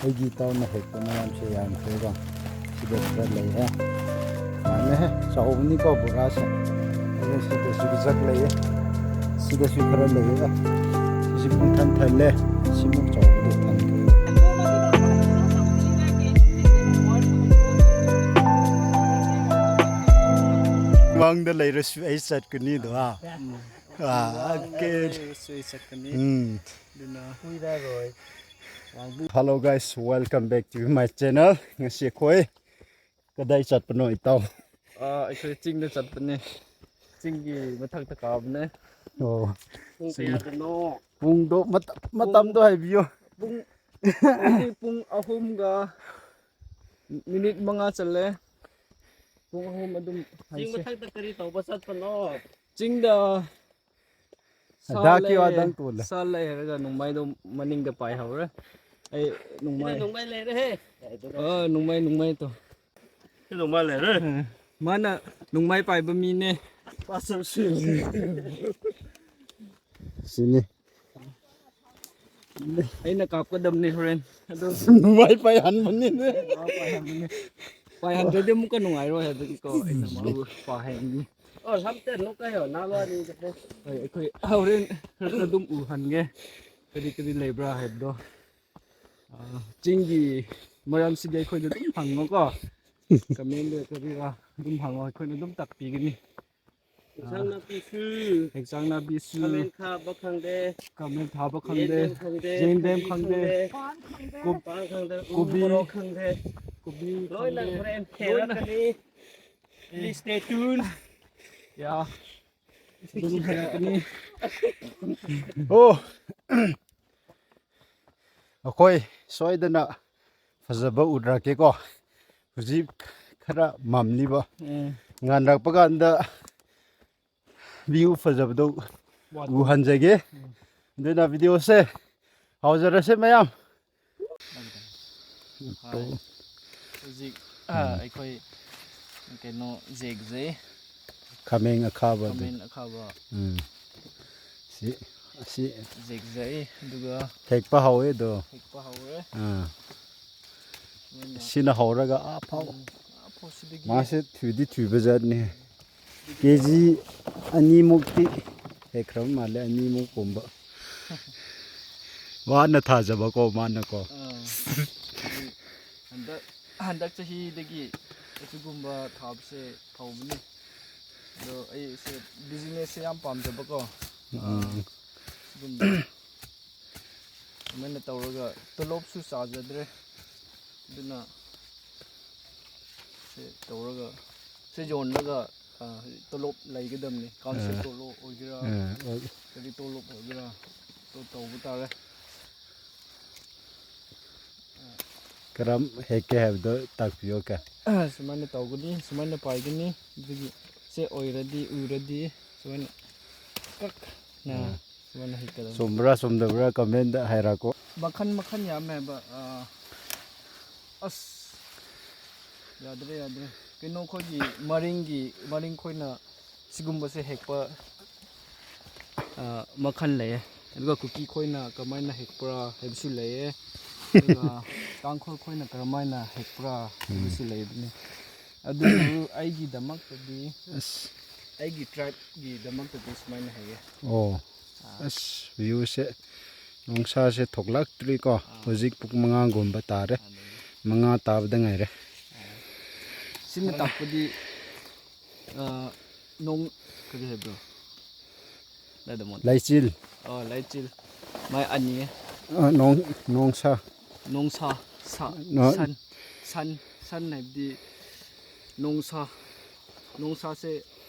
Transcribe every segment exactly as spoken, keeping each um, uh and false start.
ꯑꯩꯒꯤ ꯏꯇꯥꯎꯅ ꯍꯦꯛꯄ ꯃꯌꯥꯝꯁꯦ ꯌꯥꯝꯈ꯭ꯔꯦꯀꯣ꯫ ꯁꯤꯗ ꯈꯔ ꯂꯩꯌꯦ꯫ ꯌꯥꯝꯃꯦꯍꯦ, ꯆꯥꯎꯕꯅꯤꯀꯣ ꯕꯣꯔꯥꯁꯦ꯫ ꯑꯗꯨꯒ ꯁꯤꯗꯁꯨ ꯖꯛ ꯂꯩꯌꯦ꯫ ꯁꯤꯗꯁꯨ ꯈꯔ ꯂꯩꯌꯦ꯫ ꯁꯤꯁꯨ ꯄꯨꯡꯊꯟ ꯊꯜꯂꯦ꯫ ꯁꯤꯃꯨꯛ ꯆꯥꯎꯕꯗꯤ ꯊꯟꯈ꯭ꯔꯦ꯫ ꯃꯥꯡꯗ ꯂꯩꯔꯁꯨ ꯑꯩ ꯆꯠꯀꯅꯤꯗꯣ꯫ ꯑꯥ, ꯑꯣꯀꯦ꯫ ꯂꯩꯔꯁꯨ ꯑꯩ ꯆꯠꯀꯅꯤ꯫ ꯎꯝ꯫ ꯑꯗꯨꯅ ꯀꯨꯏꯔꯔꯣꯏ꯫ Hello guys, welcome back to my channel. ꯉꯁꯤ ꯑꯩꯈꯣꯏ ꯀꯗꯥꯏ ꯆꯠꯄꯅꯣ, ꯏꯇꯥꯎ? ꯑꯥ, ꯑꯩꯈꯣꯏ ꯆꯤꯡꯗ ꯆꯠꯄꯅꯦ꯫ ꯆꯤꯡꯒꯤ ꯃꯊꯛꯇ ꯀꯥꯕꯅꯦ꯫ ꯑꯣ꯫ ꯄꯨꯡ ꯆꯤꯡ꯫ ꯀꯌꯥꯗꯅꯣ? ꯄꯨꯡꯗꯣ, ꯃꯇꯝ, ꯄꯨꯡ, ꯃꯇꯝꯗꯣ ꯍꯥꯏꯕꯤꯌꯣ꯫ ꯄꯨꯡ, ꯍꯧꯖꯤꯛ ꯄꯨꯡ ꯑꯍꯨꯝꯒ ꯃꯤꯅꯤꯠ ꯃꯉꯥ ꯆꯠꯂꯦ꯫ ꯄꯨꯡ ꯑꯍꯨꯝ ꯑꯗꯨꯝ ꯆꯤꯡ ꯍꯥꯏꯁꯦ꯫ ꯃꯊꯛꯇ ꯀꯔꯤ ꯇꯧꯕ ꯆꯠꯄꯅꯣ? ꯆꯤꯡꯗ ꯁꯥ ꯗꯥꯛꯀꯤ ꯂꯩ, ꯋꯥꯗꯪ ꯇꯣꯜꯂꯦ꯫ ꯁꯥ ꯂꯩ ꯍꯥꯏꯔꯒ ꯅꯣꯡꯃꯥꯏꯗꯣ ꯃꯅꯤꯡꯗ ꯄꯥꯏꯍꯧꯔꯦ꯫ ꯑꯩ ꯅꯣꯡꯃꯥꯏ꯫ ꯁꯤꯗ ꯅꯣꯡꯃꯥꯏ ꯂꯩꯔꯦꯍꯦ꯫ ꯑ, ꯅꯣꯡꯃꯥꯏ, ꯅꯣꯡꯃꯥꯏ ꯇꯣ꯫ ꯁꯤ ꯅꯣꯡꯃꯥꯏ ꯂꯩꯔꯦ꯫ ꯑ, ꯃꯥꯅ ꯅꯣꯡꯃꯥꯏ ꯄꯥꯏꯕ ꯃꯤꯅꯦ꯫ ꯄꯥꯁ ꯇꯧꯁꯤ꯫ ꯁꯤꯅꯤ꯫ ꯑꯩꯅ ꯀꯥꯞꯀꯗꯕꯅꯤ ꯍꯣꯔꯦꯟ꯫ ꯑꯗꯨ ꯅꯨꯡꯉꯥꯏ ꯄꯥꯏꯍꯟꯕꯅꯤꯅꯦ꯫ ꯃꯥ ꯄꯥꯏꯍꯟꯕꯅꯤ꯫ ꯄꯥꯏꯍꯟꯗ꯭ꯔꯗꯤ ꯑꯃꯨꯛꯀ ꯅꯨꯡꯉꯥꯏꯔꯣꯏ ꯍꯥꯏꯕꯒꯤꯀꯣ ꯑꯩꯅ ꯃꯥꯕꯨ ꯄꯥꯏꯍꯟꯕꯅꯤ꯫ ꯑꯣ, ꯁꯝꯇꯦ ꯅꯣꯛ ꯀꯩ ꯍꯣ, ꯅꯥ ꯂꯣ ꯑꯅꯤ ꯆꯠꯂꯦ꯫ ꯍꯣꯏ, ꯑꯩꯈꯣꯏ ꯍꯣꯔꯦꯟ ꯈꯔ ꯈꯔ ꯑꯗꯨꯝ ꯎꯍꯟꯒꯦ꯫ ꯀꯔꯤ ꯀꯔꯤ ꯂꯩꯕ꯭ꯔꯥ ꯍꯥꯏꯕꯗꯣ꯫ ꯑ, ꯆꯤꯡꯒꯤ ꯃꯔꯝꯁꯤꯗꯤ ꯑꯩꯈꯣꯏꯗ ꯑꯗꯨꯝ ꯍꯪꯉꯣꯀꯣ꯫ ꯀꯃꯦꯟꯗ ꯀꯔꯤꯔꯥ ꯑꯗꯨꯝ ꯍꯪꯉꯣ, ꯑꯩꯈꯣꯏꯅ ꯑꯗꯨꯝ ꯇꯥꯛꯄꯤꯒꯅꯤ꯫ ꯏꯟꯁꯥꯡ ꯅꯥꯄꯤꯁꯨ, ꯏꯟꯁꯥꯡ ꯅꯥꯄꯤꯁꯨ, ꯈꯥꯃꯦꯟ ꯈꯥꯕ ꯈꯪꯗꯦ, ꯈꯥꯃꯦꯟ ꯈꯥꯕ ꯈꯪꯗꯦ, ꯌꯦꯟꯗꯦꯝ ꯈꯪꯗꯦ, ꯌꯦꯟꯗꯦꯝ ꯈꯪꯗꯦ, ꯀꯣꯕꯤ ꯄꯥꯟ ꯈꯪꯗꯦ, ꯎ ꯀꯣꯕꯤ, ꯃꯣꯔꯣꯛ ꯈꯪꯗꯦ, ꯀꯣꯕꯤ ꯂꯣꯏꯅ ꯈꯪꯗꯦ, ꯍꯣꯔꯦꯟ ꯂꯣꯏꯅ꯫ ꯊꯦꯡꯅꯔꯛꯀꯅꯤ꯫ Please stay tuned. ꯌꯥ꯫ ꯑꯗꯨꯝ ꯊꯦꯡꯅꯔꯛꯀꯅꯤ꯫ ꯑꯣ꯫ ꯑꯩꯈꯣꯏ ꯁꯣꯏꯗꯅ ꯐꯖꯕ ꯎꯠꯂꯛꯀꯦꯀꯣ꯫ ꯍꯧꯖꯤꯛ ꯈꯔ ꯃꯝꯂꯤꯕ꯫ ꯎꯝ꯫ ꯉꯥꯟꯂꯛꯄ ꯀꯥꯟꯗ view ꯐꯖꯕꯗꯣ ꯋꯥꯠꯄ꯫ ꯎꯍꯟꯖꯒꯦ꯫ ꯎꯝ꯫ ꯑꯗꯨꯅ video ꯁꯦ ꯍꯧꯖꯔꯁꯦ ꯃꯌꯥꯝ꯫ ꯍꯣꯏ꯫ ꯍꯧꯖꯤꯛ, ꯑ, ꯎꯝ꯫ ꯑꯩꯈꯣꯏ ꯀꯩꯅꯣ ꯖꯦꯛꯁꯦ꯫ ꯈꯥꯃꯦꯟ ꯑꯈꯥꯕ ꯑꯗꯨ꯫ ꯈꯥꯃꯦꯟ ꯑꯈꯥꯕ꯫ ꯎꯝ꯫ ꯁꯤ꯫ ꯁꯤ ꯍꯦꯛꯄ ꯍꯧꯋꯦ ꯑꯗꯣ꯫ ꯑꯥ꯫ ꯁꯤꯅ ꯍꯧꯔꯒ ꯑꯥ ꯐꯥꯎ꯫ ꯃꯥꯁꯦ ꯊꯨꯗꯤ ꯊꯨꯕ ꯖꯥꯠꯅꯤ꯫ ꯀꯦ ꯖꯤ ꯑꯅꯤꯃꯨꯛꯇꯤ ꯍꯦꯛꯈ꯭ꯔꯕ ꯃꯥꯜꯂꯦ, ꯑꯅꯤꯃꯨꯛ ꯀꯨꯝꯕ꯫ ꯋꯥꯅ ꯊꯥꯖꯕꯀꯣ ꯃꯥꯅꯀꯣ꯫ ꯑꯥ꯫ ꯍꯟꯗꯛ, ꯍꯟꯗꯛ ꯆꯍꯤꯗꯒꯤ ꯑꯁꯤꯒꯨꯝꯕ ꯊꯥꯕꯁꯦ ꯍꯧꯕꯅꯤ꯫ ꯑꯗꯣ ꯑꯩꯁꯦ business ꯁꯦ ꯌꯥꯝ ꯄꯥꯝꯖꯕꯀꯣ꯫ ꯎꯝ꯫ ꯑꯗꯨꯝ ꯑꯗꯨꯃꯥꯏꯅ ꯇꯧꯔꯒ ꯇꯣꯂꯣꯞꯁꯨ ꯆꯥꯖꯗ꯭ꯔꯦ꯫ ꯑꯗꯨꯅ ꯁꯤ ꯇꯧꯔꯒ, ꯁꯤ ꯌꯣꯟꯂꯒ, ꯑ, ꯇꯣꯂꯣꯞ ꯂꯩꯒꯗꯕꯅꯤ꯫ Council ꯑ꯫ ꯇꯣꯂꯣꯞ ꯑꯣꯏꯒꯦꯔꯥ, ꯑ, ꯑꯣꯏ-, ꯀꯔꯤ ꯇꯣꯂꯣꯞ ꯑꯣꯏꯒꯦꯔꯥ, ꯑꯗꯨ ꯇꯧꯕ ꯇꯥꯔꯦ꯫ ꯀꯔꯝ ꯍꯦꯛꯀꯦ ꯍꯥꯏꯕꯗꯣ ꯇꯥꯛꯄꯤꯌꯣ ꯀꯦ꯫ ꯑ, ꯁꯨꯃꯥꯏꯅ ꯇꯧꯒꯅꯤ, ꯁꯨꯃꯥꯏꯅ ꯄꯥꯏꯒꯅꯤ, ꯑꯗꯨꯒꯤ ꯁꯦ ꯑꯣꯏꯔꯗꯤ, ꯎꯔꯗꯤ ꯁꯨꯃꯥꯏꯅ ꯀꯛꯅ ꯑ꯫ ꯁꯨꯃꯥꯏꯅ ꯍꯦꯛꯀꯗꯕꯅꯤ꯫ ꯆꯨꯝꯕ꯭ꯔꯥ ꯆꯨꯝꯗꯕ꯭ꯔꯥ comment ꯍꯥꯏꯔꯛꯀꯣ꯫ ꯃꯈꯟ ꯃꯈꯟ ꯌꯥꯝꯃꯦꯕ꯫ ꯑ, ꯑꯁ, ꯌꯥꯗ꯭ꯔꯦ, ꯌꯥꯗ꯭ꯔꯦ꯫ ꯀꯩꯅꯣ ꯑꯩꯈꯣꯏꯒꯤ ꯃꯔꯤꯡꯒꯤ, ꯃꯔꯤꯡ ꯈꯣꯏꯅ ꯁꯤꯒꯨꯝꯕꯁꯦ ꯍꯦꯛꯄ, ꯑ, ꯃꯈꯜ ꯂꯩꯌꯦ꯫ ꯑꯗꯨꯒ ꯀꯨꯀꯤ ꯈꯣꯏꯅ ꯀꯃꯥꯏꯅ ꯍꯦꯛꯄ꯭ꯔꯥ ꯍꯥꯏꯕꯁꯨ ꯂꯩꯌꯦ꯫ ꯑꯗꯨꯒ ꯇꯥꯡꯈꯨꯜ ꯈꯣꯏꯅ ꯀꯔꯝꯍꯥꯏꯅ ꯍꯦꯛꯄ꯭ꯔꯥ ꯎꯝ꯫ ꯍꯥꯏꯕꯁꯨ ꯂꯩꯕꯅꯤ꯫ ꯑꯗꯨꯕꯨ ꯑꯩꯒꯤꯗꯃꯛꯇꯗꯤ, ꯑꯁ꯫ ꯑꯩꯒꯤ tribe ꯒꯤꯗꯃꯛꯇꯗꯤ ꯁꯨꯃꯥꯏꯅ ꯍꯦꯛꯑꯦ꯫ ꯑꯣ꯫ ꯑꯥ꯫ ꯑꯁ, view ꯁꯦ, ꯅꯨꯡꯁꯥꯁꯦ ꯊꯣꯛꯂꯛꯇ꯭ꯔꯤꯀꯣ꯫ ꯑꯥ꯫ ꯍꯧꯖꯤꯛ ꯄꯨꯡ ꯃꯉꯥꯒꯨꯝꯕ ꯇꯥꯔꯦ꯫ ꯑꯗꯨꯅꯤ꯫ ꯃꯉꯥ ꯇꯥꯕꯗ ꯉꯥꯏꯔꯦ꯫ ꯑꯥ꯫ ꯁꯤꯅ ꯇꯥꯛꯄꯗꯤ, ꯑꯥ, ꯅꯣꯡ, ꯀꯔꯤ ꯍꯥꯏꯕ꯭ꯔꯣ? ꯂꯩꯗꯃꯣꯟ꯫ ꯂꯩꯆꯤꯜ꯫ ꯑꯣ, ꯂꯩꯆꯤꯜ꯫ ꯃꯥꯏ ꯑꯅꯤ꯫ ꯑ, ꯅꯣꯡ-, ꯅꯣꯡꯁꯥ꯫ ꯅꯣꯡꯁꯥ, ꯁꯥ, ꯅꯣ-, sun, sun, sun ꯍꯥꯏꯕꯗꯤ ꯅꯣꯡꯁꯥ, ꯅꯣꯡꯁꯥꯁꯦ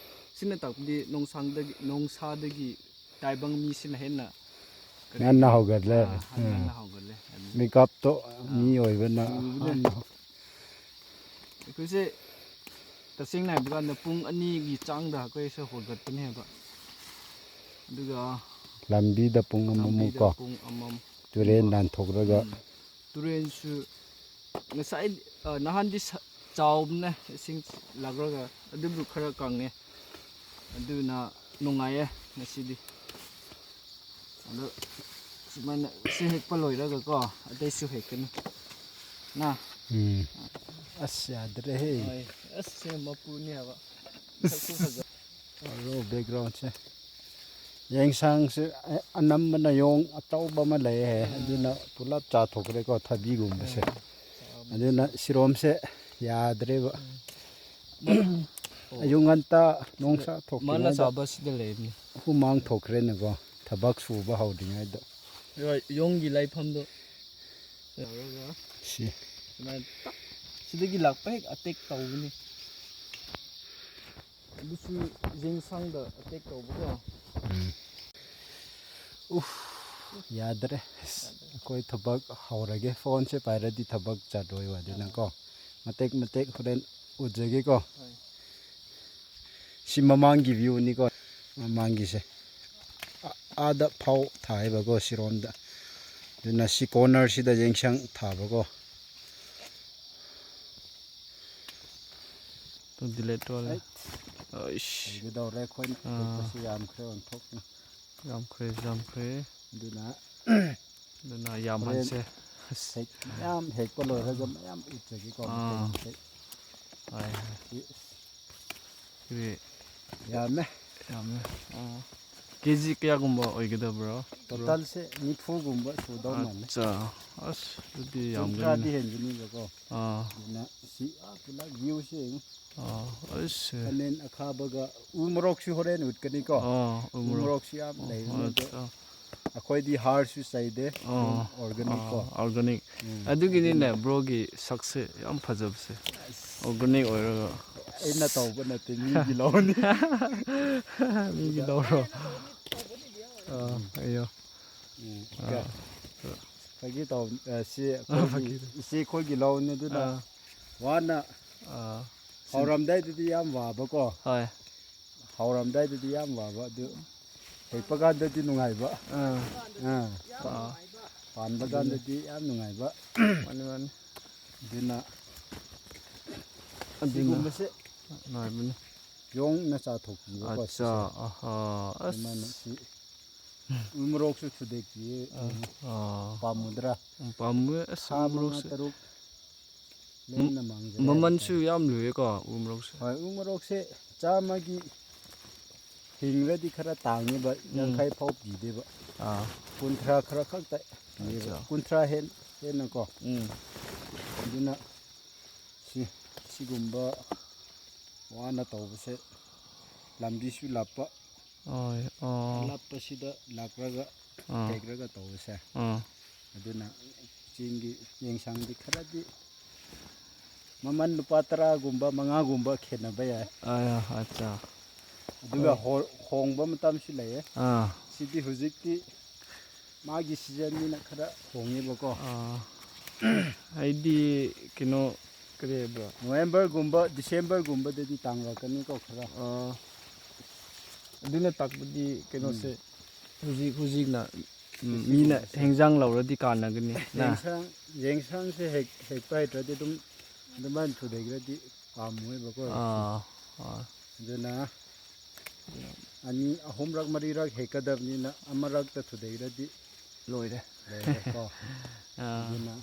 ꯁꯤꯅ ꯇꯥꯛꯄꯗꯤ ꯅꯣꯡꯁꯥꯡꯗꯒꯤ, ꯅꯣꯡꯁꯥꯗꯒꯤ ꯇꯥꯏꯕꯪ ꯃꯤꯁꯤꯅ ꯍꯦꯟꯅ ꯀꯔꯤ ꯉꯟꯅ ꯍꯥꯏꯅꯤ? ꯍꯧꯒꯠꯂꯦ꯫ ꯑꯥ, ꯎꯝ꯫ ꯉꯟꯅ ꯍꯧꯒꯠꯂꯦ꯫ ꯑꯥ꯫ ꯃꯤꯀꯞꯇꯣ ꯑꯥ꯫ ꯃꯤ ꯑꯣꯏꯕꯅ ꯊꯨꯕꯅꯦ꯫ ꯍꯥꯟꯅ ꯑꯩꯈꯣꯏꯁꯦ ꯇꯁꯦꯡꯅ ꯍꯥꯏꯕ ꯀꯥꯟꯗ ꯄꯨꯡ ꯑꯅꯤꯒꯤ ꯆꯥꯡꯗ ꯑꯩꯈꯣꯏꯁꯦ ꯍꯧꯒꯠꯄꯅꯦꯕ꯫ ꯑꯗꯨꯒ ꯂꯝꯕꯤꯗ ꯄꯨꯡ ꯑꯃꯃꯨꯛ ꯂꯝꯕꯤꯗ ꯀꯣ, ꯄꯨꯡ ꯑꯃꯃꯨꯛ ꯇꯨꯔꯦꯟ ꯀꯨꯝꯕ꯫ ꯂꯥꯟꯊꯣꯛꯂꯒ꯫ ꯎꯝ꯫ ꯇꯨꯔꯦꯟꯁꯨ ꯉꯁꯥꯏ, ꯑ, ꯅꯍꯥꯟꯗꯤ ꯁ-, ꯆꯥꯎꯕꯅꯦ, ꯏꯁꯤꯡ ꯂꯥꯛꯂꯒ, ꯑꯗꯨꯕꯨ ꯈꯔ ꯀꯪꯉꯦ꯫ ꯑꯗꯨꯅ ꯅꯨꯡꯉꯥꯏꯌꯦ ꯉꯁꯤꯗꯤ꯫ ꯑꯗꯣ ꯁꯨꯃꯥꯏꯅ ꯁꯤ ꯍꯦꯛꯄ ꯂꯣꯏꯔꯒꯀꯣ, ꯑꯇꯩꯁꯨ ꯍꯦꯛꯀꯅꯤ꯫ ꯅ? ꯎꯝ꯫ ꯑꯁ, ꯌꯥꯗ꯭ꯔꯦꯍꯦ꯫ ꯍꯣꯏ꯫ ꯑꯁ, ꯁꯤ ꯃꯄꯨꯅꯦꯕ꯫ ꯁꯛꯁꯨ ꯐꯖ- ꯑꯣ, ꯕꯦꯛꯒ꯭ꯔꯥꯎꯟꯁꯦ꯫ ꯌꯦꯟꯁꯥꯡꯁꯦ ꯑꯅꯝꯕꯅ ꯌꯣꯡ ꯑꯆꯧꯕ ꯑꯃ ꯂꯩꯌꯦ꯫ ꯑꯗꯨꯅ ꯄꯨꯂꯞ ꯆꯥꯊꯣꯛꯈ꯭ꯔꯦꯀꯣ, ꯊꯕꯤꯒꯨꯝꯕꯁꯦ꯫ ꯑꯗꯨꯅ ꯁꯤꯔꯣꯝꯁꯦ ꯌꯥꯗ꯭ꯔꯦꯕ꯫ ꯑꯣ꯫ ꯑꯌꯨꯛ ꯉꯟꯇꯥ ꯅꯣꯡꯁꯥ ꯃꯥꯅ ꯊꯣꯛꯇ꯭ꯔꯤꯉꯩꯗ ꯆꯥꯕ ꯁꯤꯗ ꯂꯩꯕꯅꯤ꯫ ꯍꯨꯃꯥꯡ ꯊꯣꯛꯈ꯭ꯔꯦꯅꯦꯀꯣ, ꯊꯕꯛ ꯁꯨꯕ ꯍꯧꯗ꯭ꯔꯤꯉꯩꯗ꯫ ꯍꯣꯏ, ꯌꯣꯡꯒꯤ ꯂꯩꯐꯝꯗꯣ꯫ ꯁꯤ꯫ ꯁꯨꯃꯥꯏꯅ ꯇꯛ, ꯁꯤꯗꯒꯤ ꯂꯥꯛꯄ ꯍꯦꯛ ꯑꯦꯇꯦꯛ ꯇꯧꯕꯅꯤ꯫ ꯑꯗꯨꯁꯨ ꯌꯦꯟꯁꯥꯡꯗ ꯑꯦꯇꯦꯛ ꯇꯧꯕꯀꯣ꯫ ꯎꯝ꯫ ꯎꯐ, ꯌꯥꯗ꯭ꯔꯦ꯫ ꯑꯩꯈꯣꯏ ꯊꯕꯛ ꯍꯧꯔꯒꯦ꯫ ꯐꯣꯟꯁꯦ ꯄꯥꯏꯔꯗꯤ ꯊꯕꯛ ꯆꯠꯂꯣꯏꯕ, ꯑꯗꯨꯅꯀꯣ꯫ ꯃꯇꯦꯛ ꯃꯇꯦꯛ ꯍꯣꯔꯦꯟ ꯎꯠꯖꯒꯦꯀꯣ꯫ ꯍꯣꯏ꯫ ꯁꯤ ꯃꯃꯥꯡꯒꯤ ꯚ꯭ꯌꯨꯅꯤꯀꯣ, ꯃꯃꯥꯡꯒꯤꯁꯦ꯫ ꯑ-, ꯑꯥꯗ ꯐꯧ ꯊꯥꯏꯕꯀꯣ, ꯁꯤꯔꯣꯝꯗ꯫ ꯑꯗꯨꯅ ꯁꯤ ꯀꯣꯔꯅꯔꯁꯤꯗ ꯌꯦꯡꯁꯪ ꯊꯥꯕꯀꯣ꯫ ꯑꯗꯨ ꯗꯤꯂꯦꯠ ꯇꯧꯍꯜꯂꯦ꯫ ꯑꯩ ꯑꯩꯁ꯫ ꯂꯣꯏꯒꯗꯧꯔꯦ, ꯑꯩꯈꯣꯏꯅ ꯑꯥ꯫ ꯍꯦꯛꯄꯁꯨ ꯌꯥꯝꯈ꯭ꯔꯦ, ꯑꯣꯟꯊꯣꯛꯅ꯫ ꯌꯥꯝꯈ꯭ꯔꯦ, ꯌꯥꯝꯈ꯭ꯔꯦ꯫ ꯑꯗꯨꯅ ꯑꯗꯨꯅ ꯍꯣꯔꯦꯟ ꯌꯥꯝꯍꯟꯁꯦ꯫ ꯑꯁ꯫ ꯍꯦꯛ-, ꯃꯌꯥꯝ ꯍꯦꯛꯄ ꯂꯣꯏꯔꯒ ꯑꯥ꯫ ꯃꯌꯥꯝ ꯎꯠꯆꯒꯦꯀꯣ, ꯃꯇꯦꯛ ꯑꯥ꯫ ꯃꯇꯦꯛ꯫ ꯍꯣꯏ, ꯍꯣꯏ꯫ ꯁꯤ ꯁꯤꯗꯤ ꯌꯥꯝꯃꯦ꯫ ꯌꯥꯝꯃꯦ꯫ ꯑꯣ꯫ ꯀꯦ ꯖꯤ ꯀꯌꯥꯒꯨꯝꯕ ꯑꯣꯏꯒꯗꯕ꯭ꯔꯣ, ꯕ꯭ꯔꯣ? ꯇꯣꯇꯜꯁꯦ ꯅꯤꯐꯨꯒꯨꯝꯕ ꯁꯨꯗꯧ ꯃꯥꯜꯂꯦ꯫ ꯑꯠꯆꯥ꯫ ꯑꯁ, ꯑꯗꯨꯗꯤ ꯁꯨꯝ ꯌꯥꯝꯒꯅꯤꯅꯦ꯫ ꯈꯔꯗꯤ ꯍꯦꯟꯒꯅꯤꯕꯀꯣ꯫ ꯑꯥ꯫ ꯑꯗꯨꯅ ꯁꯤ, ꯑꯥ, ꯄꯨꯂꯞ ꯚ꯭ꯌꯨꯁꯦ ꯌꯦꯡꯉꯨ꯫ ꯑꯥ, ꯑꯁ꯫ ꯈꯥꯃꯦꯟ ꯑꯈꯥꯕꯒ ꯎ ꯃꯣꯔꯣꯛꯁꯨ ꯍꯣꯔꯦꯟ ꯎꯠꯀꯅꯤꯀꯣ꯫ ꯑꯥ, ꯎ ꯎ ꯃꯣꯔꯣꯛ꯫ ꯃꯣꯔꯣꯛꯁꯨ ꯌꯥꯝ ꯑꯣ, ꯂꯩꯕꯅꯦ ꯑꯗꯣ꯫ ꯑꯠꯆꯥ꯫ ꯑꯩꯈꯣꯏꯗꯤ ꯍꯥꯔꯁꯨ ꯆꯥꯏꯗꯦ, ꯑꯗꯨꯝ ꯑꯣ, ꯑꯣꯔꯒꯥꯅꯤꯛ ꯀꯣ꯫ ꯑꯣ, ꯑꯣꯔꯒꯥꯅꯤꯛ꯫ ꯎꯝ, ꯑꯗꯨꯒꯤꯅꯤꯅꯦ ꯑꯗꯨꯅ ꯕ꯭ꯔꯣꯒꯤ ꯁꯛꯁꯦ ꯌꯥꯝ ꯐꯖꯕꯁꯦ꯫ ꯑꯁ꯫ ꯑꯣꯔꯒꯥꯅꯤꯛ ꯑꯣꯏꯔꯒ꯫ ꯑꯩꯅ ꯇꯧꯕ ꯅꯠꯇꯦ, ꯃꯤꯒꯤ ꯂꯧꯅꯤ꯫ ꯃꯤꯒꯤ ꯂꯧꯔꯣ? ꯑꯥ, ꯎꯝ꯫ ꯑꯩꯌꯣ꯫ ꯎꯝ, ꯑꯥ꯫ ꯐꯥꯒꯤ ꯇꯧ-, ꯑ, ꯁꯤ ꯑꯩꯈꯣꯏꯒꯤ ꯐꯥꯒꯤ ꯇꯧ-, ꯏꯆꯦ ꯑꯩꯈꯣꯏꯒꯤ ꯂꯧꯅꯤ, ꯑꯗꯨꯅ ꯑꯥ꯫ ꯋꯥꯅ ꯑꯥ꯫ ꯍꯧꯔꯝꯗꯥꯏꯗꯗꯤ ꯌꯥꯝ ꯋꯥꯕꯀꯣ꯫ ꯍꯣꯏ꯫ ꯍꯧꯔꯝꯗꯥꯏꯗꯗꯤ ꯌꯥꯝ ꯋꯥꯕ, ꯑꯗꯨ ꯍꯦꯛꯄ ꯀꯥꯟꯗꯗꯤ ꯅꯨꯡꯉꯥꯏꯕ꯫ ꯑꯥ꯫ ꯑꯥ꯫ ꯑꯥ꯫ ꯄꯥꯟꯕ ꯑꯗꯨꯅꯦ꯫ ꯀꯥꯟꯗꯗꯤ ꯌꯥꯝ ꯅꯨꯡꯉꯥꯏꯕ꯫ ꯃꯥꯅꯤ, ꯃꯥꯅꯤ꯫ ꯑꯗꯨꯅ ꯑꯗꯨꯅ ꯁꯤꯒꯨꯝꯕꯁꯦ ꯅꯨꯡꯉꯥꯏꯕꯅꯤ꯫ ꯌꯣꯡꯅ ꯆꯥꯊꯣꯛꯄꯤꯕꯀꯣ, ꯑꯠꯆꯥ, ꯁꯤꯁꯦ꯫ ꯑꯍꯥ, ꯑꯁ꯫ ꯑꯗꯨꯃꯥꯏꯅ ꯁꯤ ꯎ ꯃꯣꯔꯣꯛꯁꯨ ꯊꯨꯗꯦꯛꯄꯤꯌꯦ꯫ ꯑꯥ꯫ ꯄꯥꯝꯃꯨꯗ꯭ꯔꯥ? ꯎꯝ, ꯄꯥꯝꯃꯨꯌꯦ꯫ ꯑꯁ, ꯊꯥ ꯎ ꯃꯉꯥ ꯃꯣꯔꯣꯛꯁꯦ꯫ ꯇꯔꯨꯛ ꯂꯦꯝꯅ ꯃꯥꯡꯖꯔꯦ꯫ ꯃꯃꯜꯁꯨ ꯌꯥꯝ ꯂꯨꯏꯌꯦꯀꯣ, ꯎ ꯃꯣꯔꯣꯛꯁꯦ꯫ ꯍꯣꯏ, ꯎ ꯃꯣꯔꯣꯛꯁꯦ ꯆꯥꯝꯃꯒꯤ ꯍꯤꯡꯔꯗꯤ ꯈꯔ ꯇꯥꯡꯉꯦꯕ, ꯎꯝ꯫ ꯌꯥꯡꯈꯩ ꯐꯥꯎ ꯄꯤꯗꯦꯕ꯫ ꯑꯥ꯫ ꯀꯨꯟꯊ꯭ꯔꯥ ꯈꯔ ꯈꯛꯇ ꯄꯤꯌꯦꯕ꯫ ꯑꯠꯆꯥ꯫ ꯀꯨꯟꯊ꯭ꯔꯥ ꯍꯦꯟ-, ꯍꯦꯟꯅꯀꯣ꯫ ꯎꯝ꯫ ꯑꯗꯨꯅ ꯁꯤ, ꯁꯤꯒꯨꯝꯕ ꯋꯥꯅ ꯇꯧꯕꯁꯦ ꯂꯝꯕꯤꯁꯨ ꯂꯥꯞꯄ, ꯍꯣꯏ, ꯑꯣ꯫ ꯂꯥꯞꯄꯁꯤꯗ ꯂꯥꯛꯂꯒ ꯑꯥ꯫ ꯇꯦꯛꯂꯒ ꯇꯧꯕꯁꯦ꯫ ꯑꯥ꯫ ꯑꯗꯨꯅ ꯆꯤꯡꯒꯤ ꯌꯦꯟꯁꯥꯡꯗꯤ ꯈꯔꯗꯤ ꯃꯃꯜ ꯂꯨꯄꯥ ꯇꯔꯥꯒꯨꯝꯕ, ꯃꯉꯥꯒꯨꯝꯕ ꯈꯦꯠꯅꯕ ꯌꯥꯏ꯫ ꯑꯥ, ꯑꯠꯆꯥ꯫ ꯑꯗꯨꯒ ꯍꯣꯏ꯫ ꯍꯣ-, ꯍꯣꯡꯕ ꯃꯇꯝꯁꯨ ꯂꯩꯌꯦ꯫ ꯑꯥ꯫ ꯁꯤꯗꯤ ꯍꯧꯖꯤꯛꯇꯤ ꯃꯥꯒꯤ ꯁꯤꯖꯟꯅꯤꯅ ꯈꯔ ꯍꯣꯡꯉꯦꯕꯀꯣ꯫ ꯑꯥ꯫ ꯍꯥꯏꯗꯤ ꯀꯩꯅꯣ, ꯀꯔꯤ ꯍꯥꯏꯕ꯭ꯔꯥ? ꯅꯣꯕꯦꯝꯕꯔꯒꯨꯝꯕ, ꯗꯤꯁꯦꯝꯕꯔꯒꯨꯝꯕꯗꯗꯤ ꯇꯥꯡꯂꯛꯀꯅꯤꯀꯣ ꯈꯔ꯫ ꯑꯥ꯫ ꯑꯗꯨꯅ ꯇꯥꯛꯄꯗꯤ ꯀꯩꯅꯣꯁꯦ, ꯎꯝ꯫ ꯍꯧꯖꯤꯛ ꯍꯧꯖꯤꯛꯅ, ꯎꯝ, ꯁꯤ-, ꯃꯤꯅ ꯁꯤꯒꯨꯝꯕꯁꯦ꯫ ꯍꯦꯟꯖꯥꯡ ꯂꯧꯔꯗꯤ ꯀꯥꯟꯅꯒꯅꯤ ꯅ? ꯌꯦꯟꯁꯥꯡ, ꯌꯦꯟꯁꯥꯡꯁꯦ ꯍꯦꯛ-, ꯍꯦꯛꯄ ꯍꯩꯇ꯭ꯔꯗꯤ ꯑꯗꯨꯝ ꯑꯗꯨꯃꯥꯏꯅ ꯊꯨꯗꯦꯛꯈ꯭ꯔꯗꯤ ꯄꯥꯝꯃꯣꯏꯕꯀꯣ꯫ ꯑꯥ, ꯑꯥ꯫ ꯑꯗꯨꯅ ꯑꯅꯤ, ꯑꯍꯨꯝꯔꯛ, ꯃꯔꯤꯔꯛ ꯍꯦꯛꯀꯗꯕꯅꯤꯅ ꯑꯃꯔꯛꯇ ꯊꯨꯗꯦꯛꯈ꯭ꯔꯗꯤ ꯂꯣꯏꯔꯦ꯫ ꯂꯣꯏꯔꯦꯀꯣ꯫ ꯑꯥ꯫ ꯑꯗꯨꯅ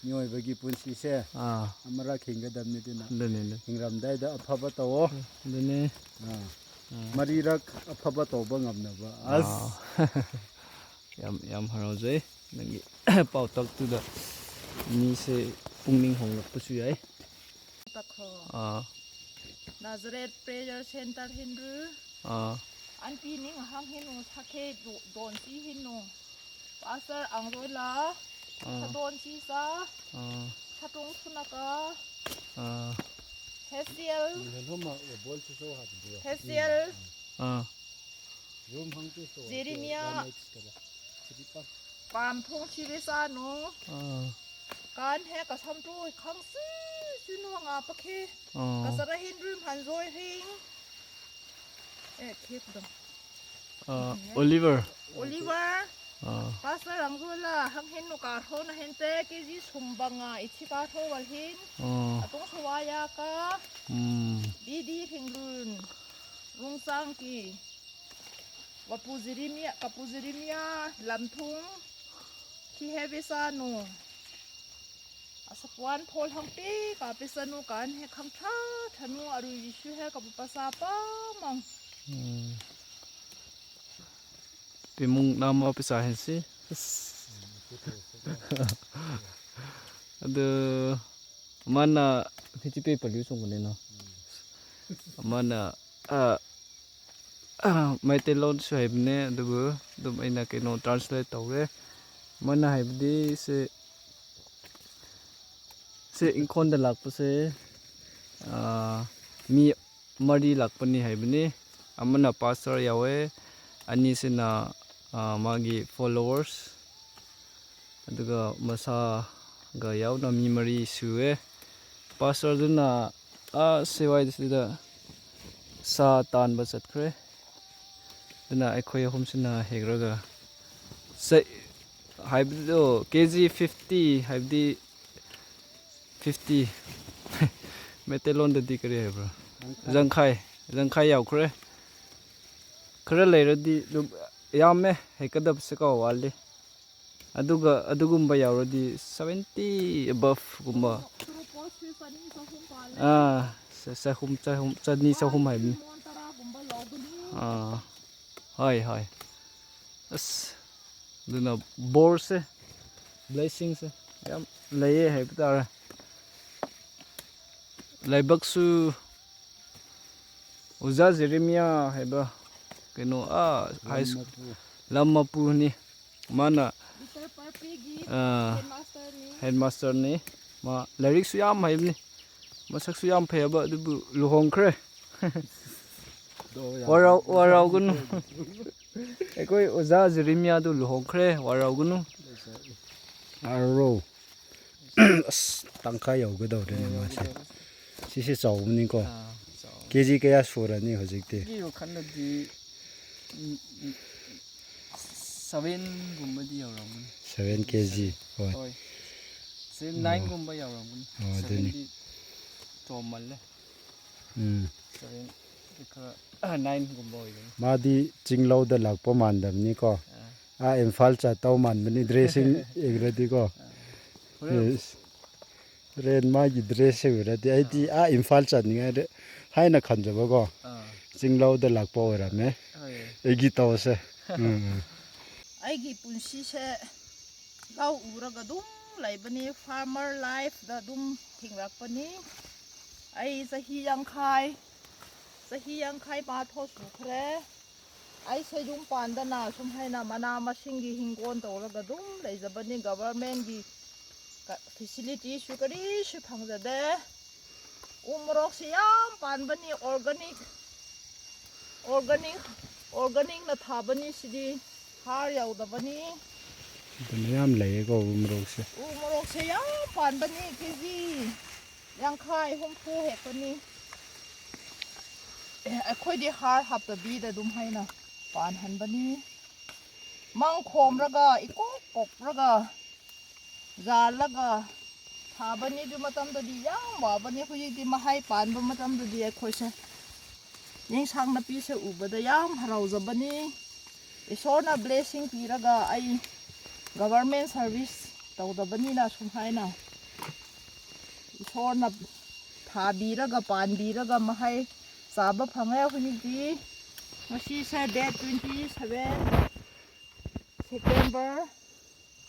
ꯃꯤꯑꯣꯏꯕꯒꯤ ꯄꯨꯟꯁꯤꯁꯦ ꯑꯥ꯫ ꯑꯃꯔꯛ ꯍꯤꯡꯒꯗꯕꯅꯤ, ꯑꯗꯨꯅ ꯑꯗꯨꯅꯤ, ꯑꯗꯨꯅꯤ꯫ ꯍꯤꯡꯔꯝꯗꯥꯏꯗ ꯑꯐꯕ ꯇꯧꯑꯣ꯫ ꯑꯗꯨꯅꯤ꯫ ꯑꯥ꯫ ꯎꯝ꯫ ꯃꯔꯤꯔꯛ ꯑꯐꯕ ꯇꯧꯕ ꯉꯝꯅꯕ꯫ ꯑꯁ꯫ ꯑꯥ꯫ ꯌꯥꯝ, ꯌꯥꯝ ꯍꯔꯥꯎꯖꯩ ꯅꯪꯒꯤ ꯄꯥꯎꯇꯥꯛꯇꯨꯗ꯫ ꯃꯤꯁꯦ ꯄꯨꯛꯅꯤꯡ ꯍꯣꯡꯂꯛꯄꯁꯨ ꯌꯥꯏ꯫ ꯇꯛꯈ꯭ꯔꯣ꯫ ꯑꯥ꯫ ꯅꯥꯖꯔꯦꯠ ꯄ꯭ꯔꯦꯌꯔ ꯁꯦꯟꯇꯔ ꯍꯤꯟꯗꯨ꯫ ꯑꯥ꯫ ꯑꯟꯇꯤ ꯅꯤꯡ ꯑꯍꯥꯡ ꯍꯤꯟꯅꯨ ꯁꯥꯈꯦ ꯗꯣ-, ꯗꯣꯟꯁꯤ ꯍꯤꯟꯅꯨ꯫ ꯄꯥꯁꯇꯔ ꯑꯪꯔꯣꯏꯂꯥ꯫ ꯑꯥ꯫ ꯁꯥꯗꯣꯟꯁꯤ ꯆꯥ꯫ ꯑꯥ꯫ ꯁꯥꯇꯣꯡ ꯁꯨꯅꯀ꯫ ꯑꯥ꯫ ꯍꯦꯁꯤꯌꯦꯜ꯫ ꯍꯦꯁꯤꯌꯦꯜ꯫ ꯖꯦꯔꯤꯃꯤꯌꯥ꯫ ꯄꯥꯝ ꯊꯣꯡ ꯁꯤꯔꯦ ꯆꯥꯅꯣ꯫ ꯑꯥ꯫ ꯀꯥꯟ ꯍꯦ ꯀꯁꯝ ꯇꯨ ꯈꯪꯁꯤ ꯁꯤꯅꯨ ꯉꯥ ꯄꯈꯦ꯫ ꯑꯥ꯫ ꯀꯁꯔ ꯍꯤꯟꯗ꯭ꯔꯨꯝ ꯍꯟꯖꯣꯏ ꯍꯤꯡ꯫ ꯑꯦ, ꯈꯦ ꯈꯨꯗꯝ꯫ ꯑꯥ, ꯑꯣꯂꯤꯚꯔ꯫ ꯑꯣꯂꯤꯚꯔ꯫ ꯑꯥ꯫ ꯄꯥꯁꯇꯔ ꯔꯪꯒꯣꯂꯥ ꯍꯪ ꯍꯦꯟꯅꯨ ꯀꯥꯔꯍꯣꯅ ꯍꯦꯟꯇꯦ ꯀꯦꯖꯤ ꯁꯨꯝꯕꯉꯥ ꯏꯊꯤ ꯀꯥꯔꯍꯣ ꯋꯥꯜꯍꯤꯟ꯫ ꯑꯥ꯫ ꯑꯇꯣꯡ ꯁꯋꯥꯌꯥ ꯀꯥ꯫ ꯎꯝ꯫ ꯗꯤꯗꯤ ꯍꯤꯡꯂꯨꯟ꯫ ꯔꯣꯡꯆꯥꯡꯀꯤ꯫ Wapu Jeremia, Kapu Jeremia, lamthung, khi he visa nu. Asapuan phol hang pe ka pisa nu kan he khang tha tha nu aru Yeshu he kapu pasa pa mang. Hmm. Pimung nama pisa hen si. Adu mana hiti pe paliu sung ne no. Mana, ah, ah, ꯃꯩꯇꯩꯂꯣꯟꯁꯨ ꯍꯩꯕꯅꯦ, ꯑꯗꯨꯕꯨ ꯑꯗꯨꯝ ꯑꯩꯅ ꯀꯩꯅꯣ translate ꯇꯧꯔꯦ꯫ ꯃꯥꯅ ꯍꯥꯏꯕꯗꯤ ꯁꯦ, ꯁꯦ ꯏꯪꯈꯣꯜꯗ ꯂꯥꯛꯄꯁꯦ, ꯑꯥ, ꯃꯤ ꯃꯔꯤ ꯂꯥꯛꯄꯅꯤ ꯍꯥꯏꯕꯅꯤ꯫ ꯑꯃꯅ pastor ꯌꯥꯎꯋꯦ, ꯑꯅꯤꯁꯤꯅ, ꯑꯥ, ꯃꯥꯒꯤ followers, ꯑꯗꯨꯒ ꯃꯁꯥꯒ ꯌꯥꯎꯅ ꯃꯤ ꯃꯔꯤ ꯁꯨꯑꯦ꯫ Pastorꯗꯨꯅ ꯑꯥ ꯁꯤꯋꯥꯏꯗ ꯁꯤꯗ ꯁꯥ ꯇꯥꯟꯕ ꯆꯠꯈ꯭ꯔꯦ꯫ ꯑꯗꯨꯅ ꯑꯩꯈꯣꯏ ꯑꯍꯨꯝꯁꯤꯅ ꯍꯦꯛꯂꯒ ꯆꯠ-, ꯍꯥꯏꯕꯗꯣ K G fifty ꯍꯥꯏꯕꯗꯤ fifty꯫ ꯃꯩꯇꯩꯂꯣꯟꯗꯗꯤ ꯀꯔꯤ ꯍꯥꯏꯕ꯭ꯔꯥ? ꯌꯥꯡꯈꯩ꯫ ꯌꯥꯡꯈꯩ, ꯌꯥꯡꯈꯩ ꯌꯥꯎꯈ꯭ꯔꯦ꯫ ꯈꯔ ꯂꯩꯔꯗꯤ ꯑꯗꯨꯝ ꯌꯥꯝꯃꯦ, ꯍꯦꯛꯀꯗꯕꯁꯦꯀꯣ ꯋꯥꯠꯂꯤ꯫ ꯑꯗꯨꯒ ꯑꯗꯨꯒꯨꯝꯕ ꯌꯥꯎꯔꯗꯤ seventy above ꯒꯨꯝꯕ꯫ ꯇꯨꯔꯨꯄꯣꯠꯁꯦ ꯆꯅꯤ ꯆꯍꯨꯝ ꯄꯥꯜꯂꯦ꯫ ꯑꯥ, ꯆ-, ꯆꯍꯨꯝ, ꯆꯍꯨꯝ, ꯆꯅꯤ ꯆꯍꯨꯝ ꯍꯥꯏꯕꯅꯤ꯫ ꯃꯣꯟ ꯇꯔꯥꯒꯨꯝꯕ ꯂꯧꯒꯅꯤ꯫ ꯑꯥ, ꯍꯣꯏ, ꯍꯣꯏ꯫ ꯑꯁ, ꯑꯗꯨꯅ ꯕꯣꯔꯁꯦ, blessingꯁꯦ ꯌꯥꯝ ꯂꯩꯌꯦ ꯍꯥꯏꯕ ꯇꯥꯔꯦ꯫ ꯂꯥꯏꯕꯛꯁꯨ ꯑꯣꯖꯥ ꯖꯦꯔꯦꯃꯤꯌꯥ ꯍꯥꯏꯕ ꯀꯩꯅꯣ, ꯑꯥ, ꯍꯥꯏ ꯁ꯭ꯀꯨꯜ, ꯂꯝ ꯃꯄꯨꯅꯤ꯫ ꯃꯥꯅ, ꯕꯤꯇꯔ ꯄꯥꯔꯄꯤꯒꯤ ꯑꯥ, ꯍꯦꯗꯃꯥꯁꯇꯔꯅꯤ꯫ ꯍꯦꯗꯃꯥꯁꯇꯔꯅꯤ꯫ ꯃꯥ ꯂꯥꯏꯔꯤꯛꯁꯨ ꯌꯥꯝ ꯍꯩꯕꯅꯤ꯫ ꯃꯁꯛꯁꯨ ꯌꯥꯝ ꯐꯩꯌꯦꯕ, ꯑꯗꯨꯕꯨ ꯂꯨꯍꯣꯡꯈ꯭ꯔꯦ꯫ ꯋꯥꯔꯧ-, ꯋꯥꯔꯧꯒꯅꯨ꯫ ꯑꯩꯈꯣꯏ ꯑꯣꯖꯥ ꯖꯦꯔꯦꯃꯤꯌꯥꯗꯨ ꯂꯨꯍꯣꯡꯈ꯭ꯔꯦ, ꯋꯥꯔꯧꯒꯅꯨ꯫ ꯑꯔꯣ꯫ ꯑꯁ, ꯇꯪꯈꯥꯏ ꯌꯧꯒꯗꯧꯔꯦꯅꯦ ꯃꯥꯁꯦ꯫ ꯁꯤꯁꯦ ꯆꯥꯎꯕꯅꯤꯀꯣ꯫ ꯑꯥ, ꯆꯥꯎ꯫ ꯀꯦ ꯖꯤ ꯀꯌꯥ ꯁꯨꯔꯅꯤ ꯍꯧꯖꯤꯛꯇꯤ? ꯑꯩꯒꯤ ꯋꯥꯈꯜꯗꯗꯤ, ꯎꯝ, ꯎꯝ, sevenꯒꯨꯝꯕꯗꯤ ꯌꯧꯔꯝꯒꯅꯤ꯫ Seven K G, ꯍꯣꯏ꯫ ꯍꯣꯏ꯫ Seven, ꯑꯣ꯫ Nineꯒꯨꯝꯕ ꯌꯧꯔꯝꯒꯅꯤ꯫ ꯑꯣ, ꯑꯗꯨꯅꯤ꯫ Sevenꯗꯤ ꯇꯣꯝꯃꯜꯂꯦ꯫ ꯎꯝ꯫ Seven꯫ ꯈꯔ ꯅꯥꯏꯟꯒꯨꯝꯕ ꯑꯣꯏꯒꯅꯤ꯫ ꯃꯥꯗꯤ ꯆꯤꯡꯂꯧꯗ ꯂꯥꯛꯄ ꯃꯥꯟꯗꯕꯅꯤꯀꯣ꯫ ꯑꯥ, ꯏꯝꯐꯥꯜ ꯆꯠꯇꯧ ꯃꯥꯟꯕꯅꯤ dressing ꯌꯦꯡꯔꯗꯤꯀꯣ꯫ ꯍꯣꯔꯦꯟ ꯔꯦꯟ ꯃꯥꯒꯤ dress ꯁꯦ ꯎꯔꯗꯤ ꯑꯩꯗꯤ ꯑꯥ ꯏꯝꯐꯥꯜ ꯆꯠꯅꯤꯡꯉꯥꯏ ꯍꯥꯏꯅ ꯈꯟꯖꯕꯀꯣ꯫ ꯑꯥ, ꯆꯤꯡꯂꯧꯗ ꯂꯥꯛꯄ ꯑꯣꯏꯔꯝꯃꯦ꯫ ꯍꯣꯏ꯫ ꯑꯩꯒꯤ ꯇꯧꯁꯦ꯫ ꯎꯝ, ꯎꯝ꯫ ꯑꯩꯒꯤ ꯄꯨꯟꯁꯤꯁꯦ ꯂꯧ ꯎꯔꯒ ꯑꯗꯨꯝ ꯂꯩꯕꯅꯤ, farmer life ꯗ ꯑꯗꯨꯝ ꯍꯤꯡꯂꯛꯄꯅꯤ꯫ ꯑꯩ ꯆꯍꯤ ꯌꯥꯡꯈꯩ, ꯆꯍꯤ ꯌꯥꯡꯈꯩ ꯃꯥꯊꯣꯏ ꯁꯨꯈ꯭ꯔꯦ꯫ ꯑꯩꯁꯦ ꯌꯨꯝ ꯄꯥꯟꯗꯅ ꯁꯨꯝ ꯍꯥꯏꯅ ꯃꯅꯥ ꯃꯁꯤꯡꯒꯤ ꯍꯤꯡꯒꯣꯜ ꯇꯧꯔꯒ ꯑꯗꯨꯝ ꯂꯩꯖꯕꯅꯤ꯫ Government ꯒꯤ ꯀ-, facility ꯁꯨ ꯀꯔꯤꯁꯨ ꯐꯪꯖꯗꯦ꯫ ꯎ ꯃꯣꯔꯣꯛꯁꯤ ꯌꯥꯝ ꯄꯥꯟꯕꯅꯤ, organic, organic, organic ꯅ ꯊꯥꯕꯅꯤ ꯁꯤꯗꯤ, ꯍꯥꯔ ꯌꯥꯎꯗꯕꯅꯤ꯫ ꯑꯗꯨ ꯃꯌꯥꯝ ꯂꯩꯌꯦꯀꯣ ꯎ ꯃꯣꯔꯣꯛꯁꯦ꯫ ꯎ ꯃꯣꯔꯣꯛꯁꯦ ꯌꯥꯝ ꯄꯥꯟꯕꯅꯤ, ꯀꯦ ꯖꯤ ꯌꯥꯡꯈꯩ ꯍꯨꯝꯐꯨ ꯍꯦꯛꯄꯅꯤ꯫ ꯑꯦ, ꯑꯩꯈꯣꯏꯗꯤ ꯍꯥꯔ ꯍꯥꯞꯇꯕꯤꯗ ꯑꯗꯨꯝ ꯍꯥꯏꯅ ꯄꯥꯟꯍꯟꯕꯅꯤ꯫ ꯃꯪ ꯈꯣꯝꯔꯒ ꯏꯀꯣꯛ ꯀꯣꯛꯔꯒ ꯌꯥꯜꯂꯒ ꯊꯥꯕꯅꯤ꯫ ꯑꯗꯨ ꯃꯇꯝꯗꯗꯤ ꯌꯥꯝ ꯋꯥꯕꯅꯤ꯫ ꯍꯧꯖꯤꯛꯇꯤ ꯃꯍꯩ ꯄꯥꯟꯕ ꯃꯇꯝꯗꯗꯤ ꯑꯩꯈꯣꯏꯁꯦ ꯌꯦꯟꯁꯥꯡ ꯅꯥꯄꯤꯁꯦ ꯎꯕꯗ ꯌꯥꯝ ꯍꯔꯥꯎꯖꯕꯅꯤ꯫ ꯏꯁꯣꯔꯅ blessing ꯄꯤꯔꯒ ꯑꯩ government service ꯇꯧꯗꯕꯅꯤꯅ ꯁꯨꯝ ꯍꯥꯏꯅ ꯏꯁꯣꯔꯅ ꯊꯥꯕꯤꯔꯒ ꯄꯥꯟꯕꯤꯔꯒ ꯃꯍꯩ ꯆꯥꯕ ꯐꯪꯉꯦ꯫ ꯍꯧꯖꯤꯛꯇꯤ ꯉꯁꯤꯁꯦ date twenty seven September,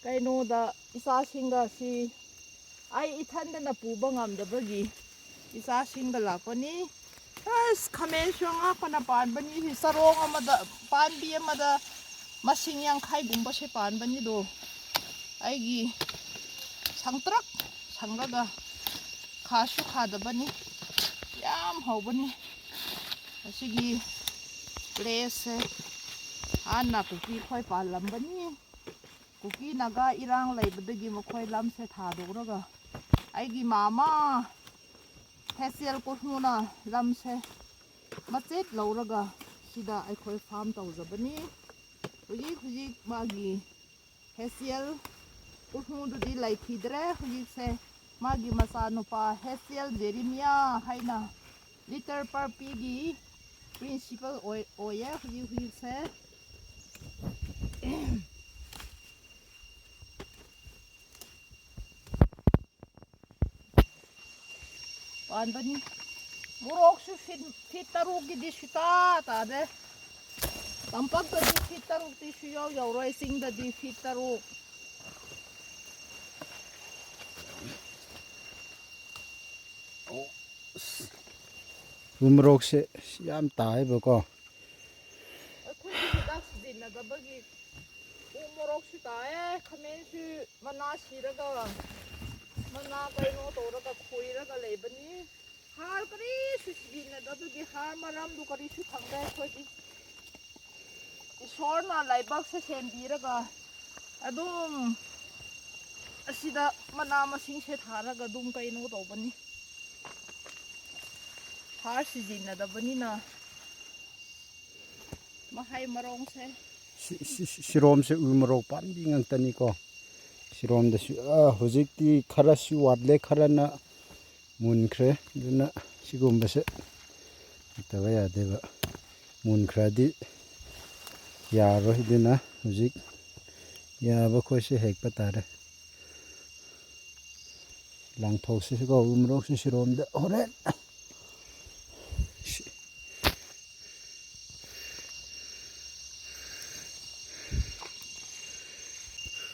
ꯀꯩꯅꯣꯗ ꯏꯆꯥꯁꯤꯡꯒ ꯁꯤ ꯑꯩ ꯏꯊꯟꯗꯅ ꯄꯨꯕ ꯉꯝꯗꯕꯒꯤ ꯏꯆꯥꯁꯤꯡꯒ ꯂꯥꯛꯄꯅꯤ꯫ ꯑꯁ, ꯈꯥꯃꯦꯟꯁꯨ ꯑꯉꯥꯛꯄꯅ ꯄꯥꯟꯕꯅꯤ꯫ ꯁꯤ ꯆꯔꯣꯡ ꯑꯃꯗ, ꯄꯥꯝꯕꯤ ꯑꯃꯗ ꯃꯁꯤꯡ ꯌꯥꯡꯈꯩꯒꯨꯝꯕꯁꯦ ꯄꯥꯟꯕꯅꯤꯗꯣ꯫ ꯑꯩꯒꯤ ꯁꯪꯇ꯭ꯔꯛ ꯁꯪꯂꯒ ꯈꯥꯁꯨ ꯈꯥꯗꯕꯅꯤ꯫ ꯌꯥꯝ ꯍꯧꯕꯅꯤ꯫ ꯑꯁꯤꯒꯤ place ꯁꯦ ꯍꯥꯟꯅ ꯀꯨꯀꯤ ꯈꯣꯏ ꯄꯥꯜꯂꯝꯕꯅꯤ꯫ ꯀꯨꯀꯤ ꯅꯥꯒꯥ ꯏꯔꯥꯡ ꯂꯩꯕꯗꯒꯤ ꯃꯈꯣꯏ ꯂꯝꯁꯦ ꯊꯥꯗꯣꯛꯂꯒ ꯑꯩꯒꯤ ꯃꯥꯃ ꯍꯦꯆꯦꯜ ꯀꯣꯔꯐꯨꯅ ꯂꯝꯁꯦ ꯃꯆꯦꯠ ꯂꯧꯔꯒ ꯁꯤꯗ ꯑꯩꯈꯣꯏ farm ꯇꯧꯖꯕꯅꯤ꯫ ꯍꯧꯖꯤꯛ ꯍꯧꯖꯤꯛ ꯃꯥꯒꯤ ꯍꯦꯆꯦꯜ ꯀꯣꯔꯐꯨꯗꯨꯗꯤ ꯂꯩꯈꯤꯗ꯭ꯔꯦ꯫ ꯍꯧꯖꯤꯛꯁꯦ ꯃꯥꯒꯤ ꯃꯆꯥꯅꯨꯄꯥ ꯍꯦꯆꯦꯜ ꯖꯦꯔꯤꯃꯤꯌꯥ ꯍꯥꯏꯅ litre per ꯄꯤꯒꯤ Principal ꯑꯣꯏ-, ꯑꯣꯏꯌꯦ ꯍꯧꯖꯤꯛ ꯍꯧꯖꯤꯛꯁꯦ꯫ ꯄꯥꯟꯕꯅꯤ꯫ ꯃꯣꯔꯣꯛꯁꯨ ꯐꯤꯠ, ꯐꯤꯠ ꯇꯔꯨꯛꯀꯤꯗꯤ ꯁꯨꯇꯥ ꯇꯥꯗꯦ꯫ ꯇꯝꯄꯥꯛꯇꯗꯤ ꯐꯤꯠ ꯇꯔꯨꯛꯇꯤ ꯁꯨꯌꯧ ꯌꯧꯔꯣꯏ, ꯆꯤꯡꯗꯗꯤ ꯐꯤꯠ ꯇꯔꯨꯛ꯫ ꯎ ꯃꯣꯔꯣꯛꯁꯦ ꯌꯥꯝ ꯇꯥꯏꯌꯦꯕꯀꯣ꯫ ꯑꯩꯈꯣꯏꯒꯤ ꯍꯤꯗꯥꯛ ꯁꯤꯖꯤꯟꯅꯗꯕꯒꯤ ꯎ ꯃꯣꯔꯣꯛꯁꯨ ꯇꯥꯏꯌꯦ, ꯈꯥꯃꯦꯟꯁꯨ ꯃꯅꯥ ꯁꯤꯔꯒ, ꯃꯅꯥ ꯀꯩꯅꯣ ꯇꯧꯔꯒ ꯈꯣꯏꯔꯒ ꯂꯩꯕꯅꯤ꯫ ꯍꯥꯔ ꯀꯔꯤꯁꯨ ꯁꯤꯖꯤꯟꯅꯗꯕꯒꯤ ꯍꯥꯔ ꯃꯔꯝꯗꯨ ꯀꯔꯤꯁꯨ ꯈꯪꯗꯦ ꯑꯩꯈꯣꯏꯗꯤ꯫ ꯏꯁꯣꯔꯅ ꯂꯥꯏꯕꯛꯁꯦ ꯁꯦꯝꯕꯤꯔꯒ ꯑꯗꯨꯝ ꯑꯁꯤꯗ ꯃꯅꯥ ꯃꯁꯤꯡꯁꯦ ꯊꯥꯔꯒ ꯑꯗꯨꯝ ꯀꯩꯅꯣ ꯇꯧꯕꯅꯤ꯫ ꯍꯥꯔ ꯁꯤꯖꯤꯟꯅꯗꯕꯅꯤꯅ ꯃꯍꯩ ꯃꯔꯣꯡꯁꯦ꯫ ꯁꯤ-, ꯁꯤ-, ꯁꯤ-, ꯁꯤꯔꯣꯝꯁꯦ ꯎ ꯃꯣꯔꯣꯛ ꯄꯥꯝꯕꯤ ꯉꯥꯛꯇꯅꯤꯀꯣ꯫ ꯁꯤꯔꯣꯝꯗꯁꯨ, ꯑꯥ, ꯍꯧꯖꯤꯛꯇꯤ ꯈꯔꯁꯨ ꯋꯥꯠꯂꯦ, ꯈꯔꯅ ꯃꯨꯟꯈ꯭ꯔꯦ꯫ ꯑꯗꯨꯅ ꯁꯤꯒꯨꯝꯕꯁꯦ ꯍꯦꯛꯇꯕ ꯌꯥꯗꯦꯕ꯫ ꯃꯨꯟꯈ꯭ꯔꯗꯤ ꯌꯥꯔꯣꯏ꯫ ꯑꯗꯨꯅ ꯍꯧꯖꯤꯛ ꯌꯥꯕ ꯈꯣꯏꯁꯦ ꯍꯦꯛꯄ ꯇꯥꯔꯦ꯫ ꯂꯪꯊꯣꯛꯁꯤꯀꯣ ꯎ ꯃꯣꯔꯣꯛꯁꯤ ꯁꯤꯔꯣꯝꯗ ꯍꯣꯔꯦꯟ꯫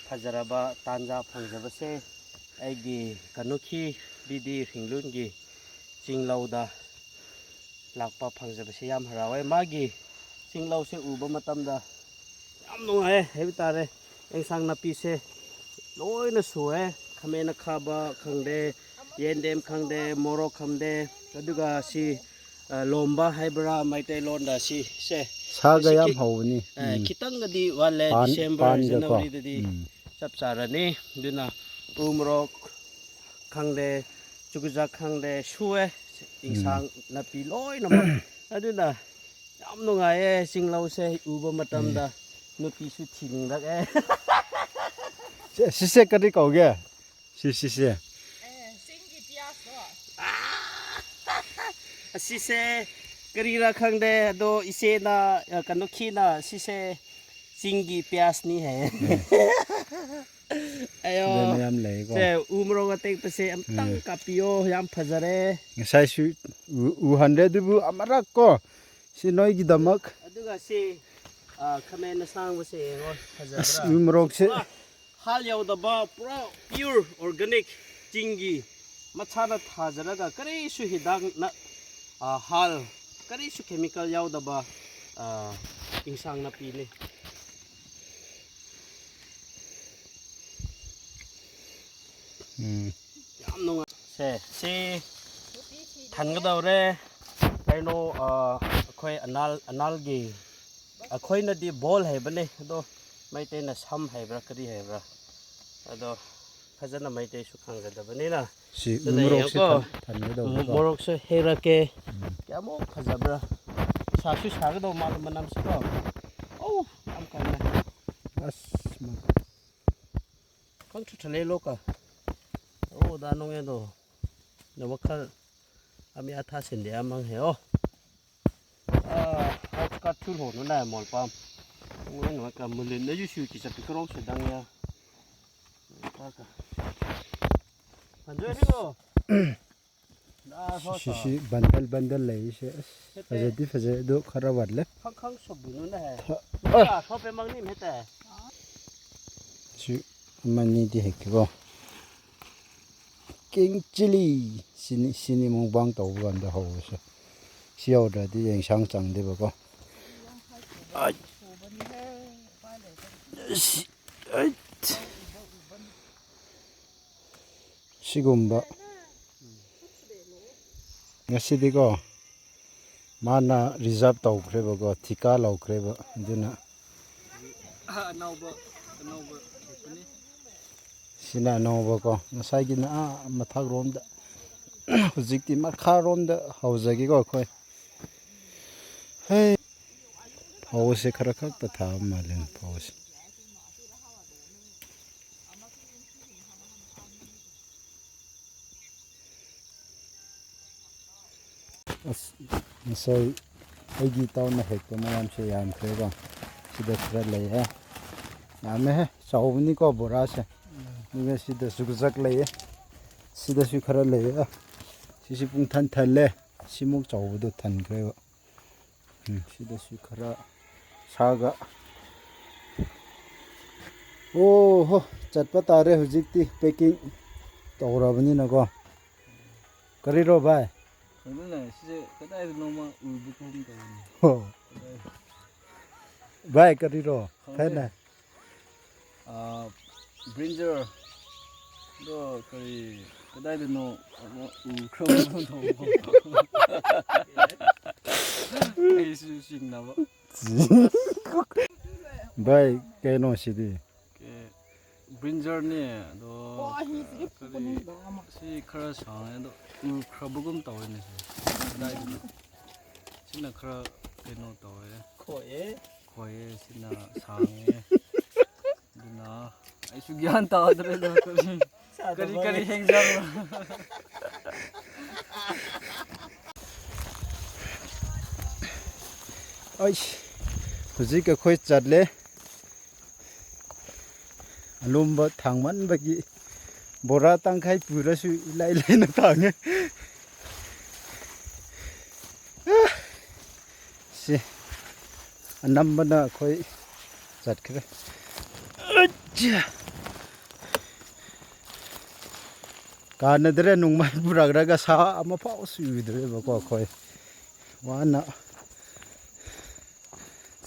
ꯐꯖꯔꯕ ꯇꯥꯟꯖꯥ ꯐꯪꯖꯕꯁꯦ ꯑꯩꯒꯤ ꯀꯥꯅꯨꯈꯤ ꯕꯤ ꯗꯤ ꯔꯤꯡꯂꯨꯟꯒꯤ ꯆꯤꯡꯂꯧꯗ ꯂꯥꯛꯄ ꯐꯪꯖꯕꯁꯦ ꯌꯥꯝ ꯍꯔꯥꯎꯋꯦ꯫ ꯃꯥꯒꯤ ꯆꯤꯡꯂꯧꯁꯦ ꯎꯕ ꯃꯇꯝꯗ ꯌꯥꯝ ꯅꯨꯡꯉꯥꯏ ꯍꯥꯏꯕ ꯇꯥꯔꯦ꯫ ꯑꯦꯟꯁꯥꯡ ꯅꯥꯄꯤꯁꯦ ꯂꯣꯏꯅ ꯁꯨꯑꯦ꯫ ꯈꯥꯃꯦꯟ ꯑꯈꯥꯕ ꯈꯪꯗꯦ, ꯌꯦꯟꯗꯦꯝ ꯈꯪꯗꯦ, ꯃꯣꯔꯣꯛ ꯈꯪꯗꯦ, ꯑꯗꯨꯒ ꯁꯤ, ꯑ, ꯂꯣꯝꯕ ꯍꯥꯏꯕ꯭ꯔꯥ ꯃꯩꯇꯩꯂꯣꯟꯗ ꯁꯤꯁꯦ? ꯁꯥꯒ ꯑꯁꯤ ꯌꯥꯝ ꯈꯤ-, ꯍꯧꯕꯅꯤ꯫ ꯑ, ꯎꯝ꯫ ꯈꯤꯇꯪꯒꯗꯤ ꯋꯥꯠꯂꯦ, ꯄꯥꯟ-, ꯗꯤꯁꯦꯝꯕꯔ, ꯄꯥꯟꯒꯀꯣ꯫ ꯖꯅꯋꯥꯔꯤꯗꯗꯤ ꯎꯝ꯫ ꯆꯞ ꯆꯥꯔꯅꯤ꯫ ꯑꯗꯨꯅ ꯎ ꯃꯣꯔꯣꯛ ꯈꯪꯗꯦ, ꯆꯨꯖꯥꯛ ꯈꯪꯗꯦ, ꯁꯨꯑꯦ꯫ ꯎꯝ꯫ ꯏꯟꯁꯥꯡ ꯅꯥꯄꯤ ꯂꯣꯏꯅꯃꯛ꯫ ꯑꯗꯨꯅ ꯌꯥꯝ ꯅꯨꯡꯉꯥꯏꯌꯦ ꯆꯤꯡꯂꯧꯁꯦ ꯎꯕ ꯃꯇꯝꯗ꯫ ꯎꯝ꯫ ꯅꯨꯄꯤꯁꯨ ꯊꯤꯅꯤꯡꯂꯛꯑꯦ꯫ ꯁꯤ-, ꯁꯤꯁꯦ ꯀꯔꯤ ꯀꯧꯒꯦ? ꯁꯤ, ꯁꯤꯁꯦ꯫ ꯑꯦ, ꯆꯤꯡꯒꯤ ꯄꯤꯌꯥꯁꯇꯣ꯫ ꯑꯁꯤꯁꯦ ꯀꯔꯤꯔꯥ ꯈꯪꯗꯦ, ꯑꯗꯣ ꯏꯆꯦꯅ, ꯑ, ꯀꯩꯅꯣ, ꯈꯤꯅ ꯁꯤꯁꯦ ꯆꯤꯡꯒꯤ ꯄꯤꯌꯥꯁꯅꯤ ꯍꯥꯏꯌꯦ꯫ ꯑꯌꯣ꯫ ꯁꯤꯗ ꯃꯌꯥꯝ ꯂꯩꯀꯣ꯫ ꯁꯦ, ꯎ ꯃꯣꯔꯣꯛ ꯑꯇꯦꯛꯄꯁꯦ ꯑꯝꯇꯪ ꯎꯝ꯫ ꯀꯥꯞꯄꯤꯌꯣ, ꯌꯥꯝ ꯐꯖꯔꯦ꯫ ꯉꯁꯥꯏꯁꯨ ꯎ-, ꯎꯍꯟꯗꯦ, ꯑꯗꯨꯕꯨ ꯑꯃꯔꯛ ꯀꯣ, ꯁꯤ ꯅꯣꯏꯒꯤꯗꯃꯛ꯫ ꯑꯗꯨꯒ ꯁꯤ, ꯑ, ꯈꯥꯃꯦꯟ ꯑꯁꯥꯡꯕꯁꯦ ꯌꯦꯡꯉꯣ, ꯐꯖꯗ꯭ꯔꯥ? ꯑꯁ, ꯎ ꯃꯣꯔꯣꯛꯁꯦ꯫ ꯄꯨꯔꯥ ꯍꯥꯔ ꯌꯥꯎꯗꯕ, ꯄꯨꯔꯥ pure organic ꯆꯤꯡꯒꯤ ꯃꯁꯥꯅ ꯊꯥꯖꯔꯒ ꯀꯔꯤꯁꯨ ꯍꯤꯗꯥꯛꯅ, ꯑ, ꯍꯥꯔ, ꯀꯔꯤꯁꯨ chemical ꯌꯥꯎꯗꯕ, ꯑ, ꯏꯟꯁꯥꯡ ꯅꯥꯄꯤꯅꯤ꯫ ꯎꯝ꯫ ꯌꯥꯝ ꯅꯨꯡꯉꯥꯏ꯫ ꯁꯦ, ꯁꯤ ꯊꯟꯒꯗꯧꯔꯦ꯫ ꯀꯩꯅꯣ, ꯑ, ꯑꯩꯈꯣꯏ ꯑꯅꯥꯜ, ꯑꯅꯥꯜꯒꯤ, ꯑꯩꯈꯣꯏꯅꯗꯤ ꯕꯣꯜ ꯍꯥꯏꯕꯅꯦ, ꯑꯗꯣ ꯃꯩꯇꯩꯅ ꯁꯝ ꯍꯥꯏꯕ꯭ꯔꯥ ꯀꯔꯤ ꯍꯥꯏꯕ꯭ꯔꯥ, ꯑꯗꯣ ꯐꯖꯅ ꯃꯩꯇꯩꯁꯨ ꯈꯪꯖꯗꯕꯅꯤꯅ꯫ ꯁꯤ ꯑꯗꯨꯅ ꯃꯣꯔꯣꯛꯁꯦ ꯌꯦꯡꯉꯣꯀꯣ, ꯊꯟ-, ꯊꯟꯒꯗꯧꯕꯀꯣ꯫ ꯃꯣꯔꯣꯛꯁꯨ ꯍꯦꯛꯂꯛꯀꯦ꯫ ꯎꯝ꯫ ꯀꯌꯥꯃꯨꯛ ꯐꯖꯕ꯭ꯔꯥ꯫ ꯁꯥꯁꯨ ꯁꯥꯒꯗꯧ ꯃꯥꯜꯂꯦ ꯃꯅꯝꯁꯤꯀꯣ꯫ ꯑꯧ, ꯌꯥꯝ ꯀꯜꯂꯦ꯫ ꯑꯁ, ꯃ- ꯈꯪ ꯊꯨꯊꯂꯦ ꯂꯣꯛꯀ꯫ ꯑꯣ, ꯗꯥ ꯅꯣꯡꯉꯦꯗꯣ꯫ ꯅ ꯋꯥꯈꯜ ꯑꯃꯤ ꯑꯊꯥ ꯁꯤꯟꯗꯦ ꯑꯃꯪ ꯍꯦ ꯑꯣ꯫ ꯑ, ꯍꯥꯏ ꯀꯥ ꯊꯨꯔ ꯍꯣꯅꯨ ꯅꯥꯏ ꯃꯣꯜ ꯄꯥꯝ꯫ ꯅꯣꯏ ꯅꯣꯏ ꯀ ꯃꯨꯂꯤꯟ ꯅ ꯌꯨ ꯁꯨ ꯀꯤ ꯆꯠꯄꯤ ꯀꯔꯣꯡ ꯁꯨꯗꯪ ꯌꯥ꯫ ꯀ ꯀ꯫ ꯐꯟꯖꯣꯏ ꯍꯤꯡꯉꯣ꯫ ꯁꯤꯁꯤ ꯕꯟꯗꯜ ꯕꯟꯗꯜ ꯂꯩꯔꯤꯁꯦ ꯑꯁ ꯐꯖꯗꯤ ꯐꯖꯩ ꯑꯗꯣ ꯈꯔ ꯋꯥꯠꯂꯦ꯫ ꯁꯤ ꯑꯃꯅꯤꯗꯤ ꯍꯦꯛꯀꯦꯀꯣ꯫ King chilli꯫ ꯁꯤꯅꯤ, ꯁꯤꯅꯤ ꯃꯨꯛꯕꯥꯡ ꯇꯧꯕ ꯀꯥꯟꯗ ꯍꯧꯕꯁꯦ꯫ ꯁꯤ ꯌꯧꯗ꯭ꯔꯗꯤ ꯌꯦꯟꯁꯥꯡ ꯆꯪꯗꯦꯕꯀꯣ꯫ ꯑꯩ꯫ ꯁꯤ-, ꯑꯩꯠ꯫ ꯁꯤꯒꯨꯝꯕ ꯉꯁꯤꯗꯤꯀꯣ ꯃꯥꯅ reserve ꯇꯧꯈ꯭ꯔꯦꯕꯀꯣ, ꯊꯤꯀꯥ ꯂꯧꯈ꯭ꯔꯦꯕ, ꯑꯗꯨꯅ ꯑꯅꯧꯕ, ꯑꯅꯧꯕ ꯍꯦꯛꯄꯅꯤ꯫ ꯁꯤꯅ ꯑꯅꯧꯕꯀꯣ, ꯉꯁꯥꯏꯒꯤꯅ ꯑꯥ ꯃꯊꯛꯔꯣꯝꯗ, ꯍꯧꯖꯤꯛꯇꯤ ꯃꯈꯥꯔꯣꯝꯗ ꯍꯧꯖꯒꯦꯀꯣ ꯑꯩꯈꯣꯏ꯫ ꯍꯩ, ꯐꯧꯁꯦ ꯈꯔ ꯈꯛꯇ ꯊꯥꯕ ꯃꯥꯜꯂꯦ ꯐꯧꯁꯦ꯫ ꯑꯁ, ꯉꯁꯥꯏ ꯑꯩꯒꯤ ꯏꯇꯥꯎꯅ ꯍꯦꯛꯄ ꯃꯌꯥꯝꯁꯦ ꯌꯥꯝꯈ꯭ꯔꯦꯕ꯫ ꯁꯤꯗ ꯈꯔ ꯂꯩꯌꯦ꯫ ꯌꯥꯝꯃꯦꯍꯦ, ꯆꯥꯎꯕꯅꯤꯀꯣ ꯕꯣꯔꯥꯁꯦ꯫ ꯑꯗꯨꯒ ꯁꯤꯗ ꯆꯨꯖꯥꯛ ꯂꯩꯌꯦ꯫ ꯁꯤꯗꯁꯨ ꯈꯔ ꯂꯩꯌꯦ꯫ ꯁꯤꯁꯨ ꯄꯨꯡ ꯊꯟ ꯊꯜꯂꯦ꯫ ꯁꯤꯃꯨꯛ ꯆꯥꯎꯕꯗꯣ ꯊꯟꯈ꯭ꯔꯦꯕ꯫ ꯎꯝ, ꯁꯤꯗꯁꯨ ꯈꯔ ꯁꯥꯒ꯫ ꯑꯣ ꯍꯣ, ꯆꯠꯄ ꯇꯥꯔꯦ ꯍꯧꯖꯤꯛꯇꯤ, packing ꯇꯧꯔꯕꯅꯤꯅꯀꯣ꯫ ꯀꯔꯤꯔꯣ ꯚꯥꯏ? ꯈꯪꯗꯦꯅꯦ, ꯁꯤꯁꯦ ꯀꯗꯥꯏꯗꯅꯣꯃ ꯎꯕꯒꯨꯝ ꯇꯧꯕꯅꯤ꯫ ꯍꯣ꯫ ꯀꯗꯥꯏ? ꯚꯥꯏ, ꯀꯔꯤꯔꯣ? ꯈꯪꯗꯦ꯫ ꯊꯥꯏꯅ꯫ ꯑꯥ, ꯕ꯭ꯔꯤꯟꯖꯔ꯫ ꯑꯗꯣ ꯀꯔꯤ, ꯀꯗꯥꯏꯗꯅꯣ ꯑꯃ ꯎꯈ꯭ꯔꯕꯒꯨꯝ ꯇꯧꯕꯀꯣ꯫ ꯑꯩꯁꯨ ꯆꯤꯡꯅꯕ꯫ ꯚꯥꯏ, ꯀꯩꯅꯣ ꯁꯤꯗꯤ? ꯀꯦ-, ꯕ꯭ꯔꯤꯟꯖꯔꯅꯦ, ꯑꯗꯣ ꯑꯣ, ꯑꯍꯤꯡꯁꯤꯗꯤ ꯀꯔꯤ, ꯄꯨꯄꯅꯤ ꯂꯣꯏꯅꯃꯛ꯫ ꯁꯤ ꯈꯔ ꯁꯥꯡꯉꯦ, ꯑꯗꯣ ꯎꯈ꯭ꯔꯕꯒꯨꯝ ꯇꯧꯋꯦꯅꯦ ꯁꯤ꯫ ꯀꯗꯥꯏꯗꯅꯣ? ꯁꯤꯅ ꯈꯔ ꯀꯩꯅꯣ ꯇꯧꯋꯦ꯫ ꯈꯣꯏꯑꯦ꯫ ꯈꯣꯏꯑꯦ, ꯁꯤꯅ ꯁꯥꯡꯉꯦ꯫ ꯑꯗꯨꯅ ꯑꯩꯁꯨ ꯒ꯭ꯌꯥꯟ ꯇꯥꯗ꯭ꯔꯦꯗ, ꯀꯔꯤ, ꯀꯔꯤ, ꯀꯔꯤ ꯍꯦꯟꯖꯥꯡꯅꯣ? ꯑꯩꯁ, ꯍꯧꯖꯤꯛ ꯑꯩꯈꯣꯏ ꯆꯠꯂꯦ꯫ ꯑꯂꯨꯝꯕ ꯊꯥꯡꯃꯟꯕꯒꯤ ꯕꯣꯔꯥ ꯇꯪꯈꯥꯏ ꯄꯨꯔꯁꯨ ꯏꯂꯥꯏ ꯂꯥꯏꯅ ꯊꯥꯡꯉꯦ꯫ ꯁꯤ ꯑꯅꯝꯕꯅ ꯑꯩꯈꯣꯏ ꯆꯠꯈ꯭ꯔꯦ꯫ ꯑꯠꯆꯥ! ꯀꯥꯟꯅꯗ꯭ꯔꯦ, ꯅꯣꯡꯃꯩ ꯄꯨꯔꯛꯔꯒ ꯁꯥ ꯑꯃꯐꯥꯎ ꯁꯨꯗ꯭ꯔꯦꯕꯀꯣ ꯑꯩꯈꯣꯏ꯫ ꯋꯥꯅ꯫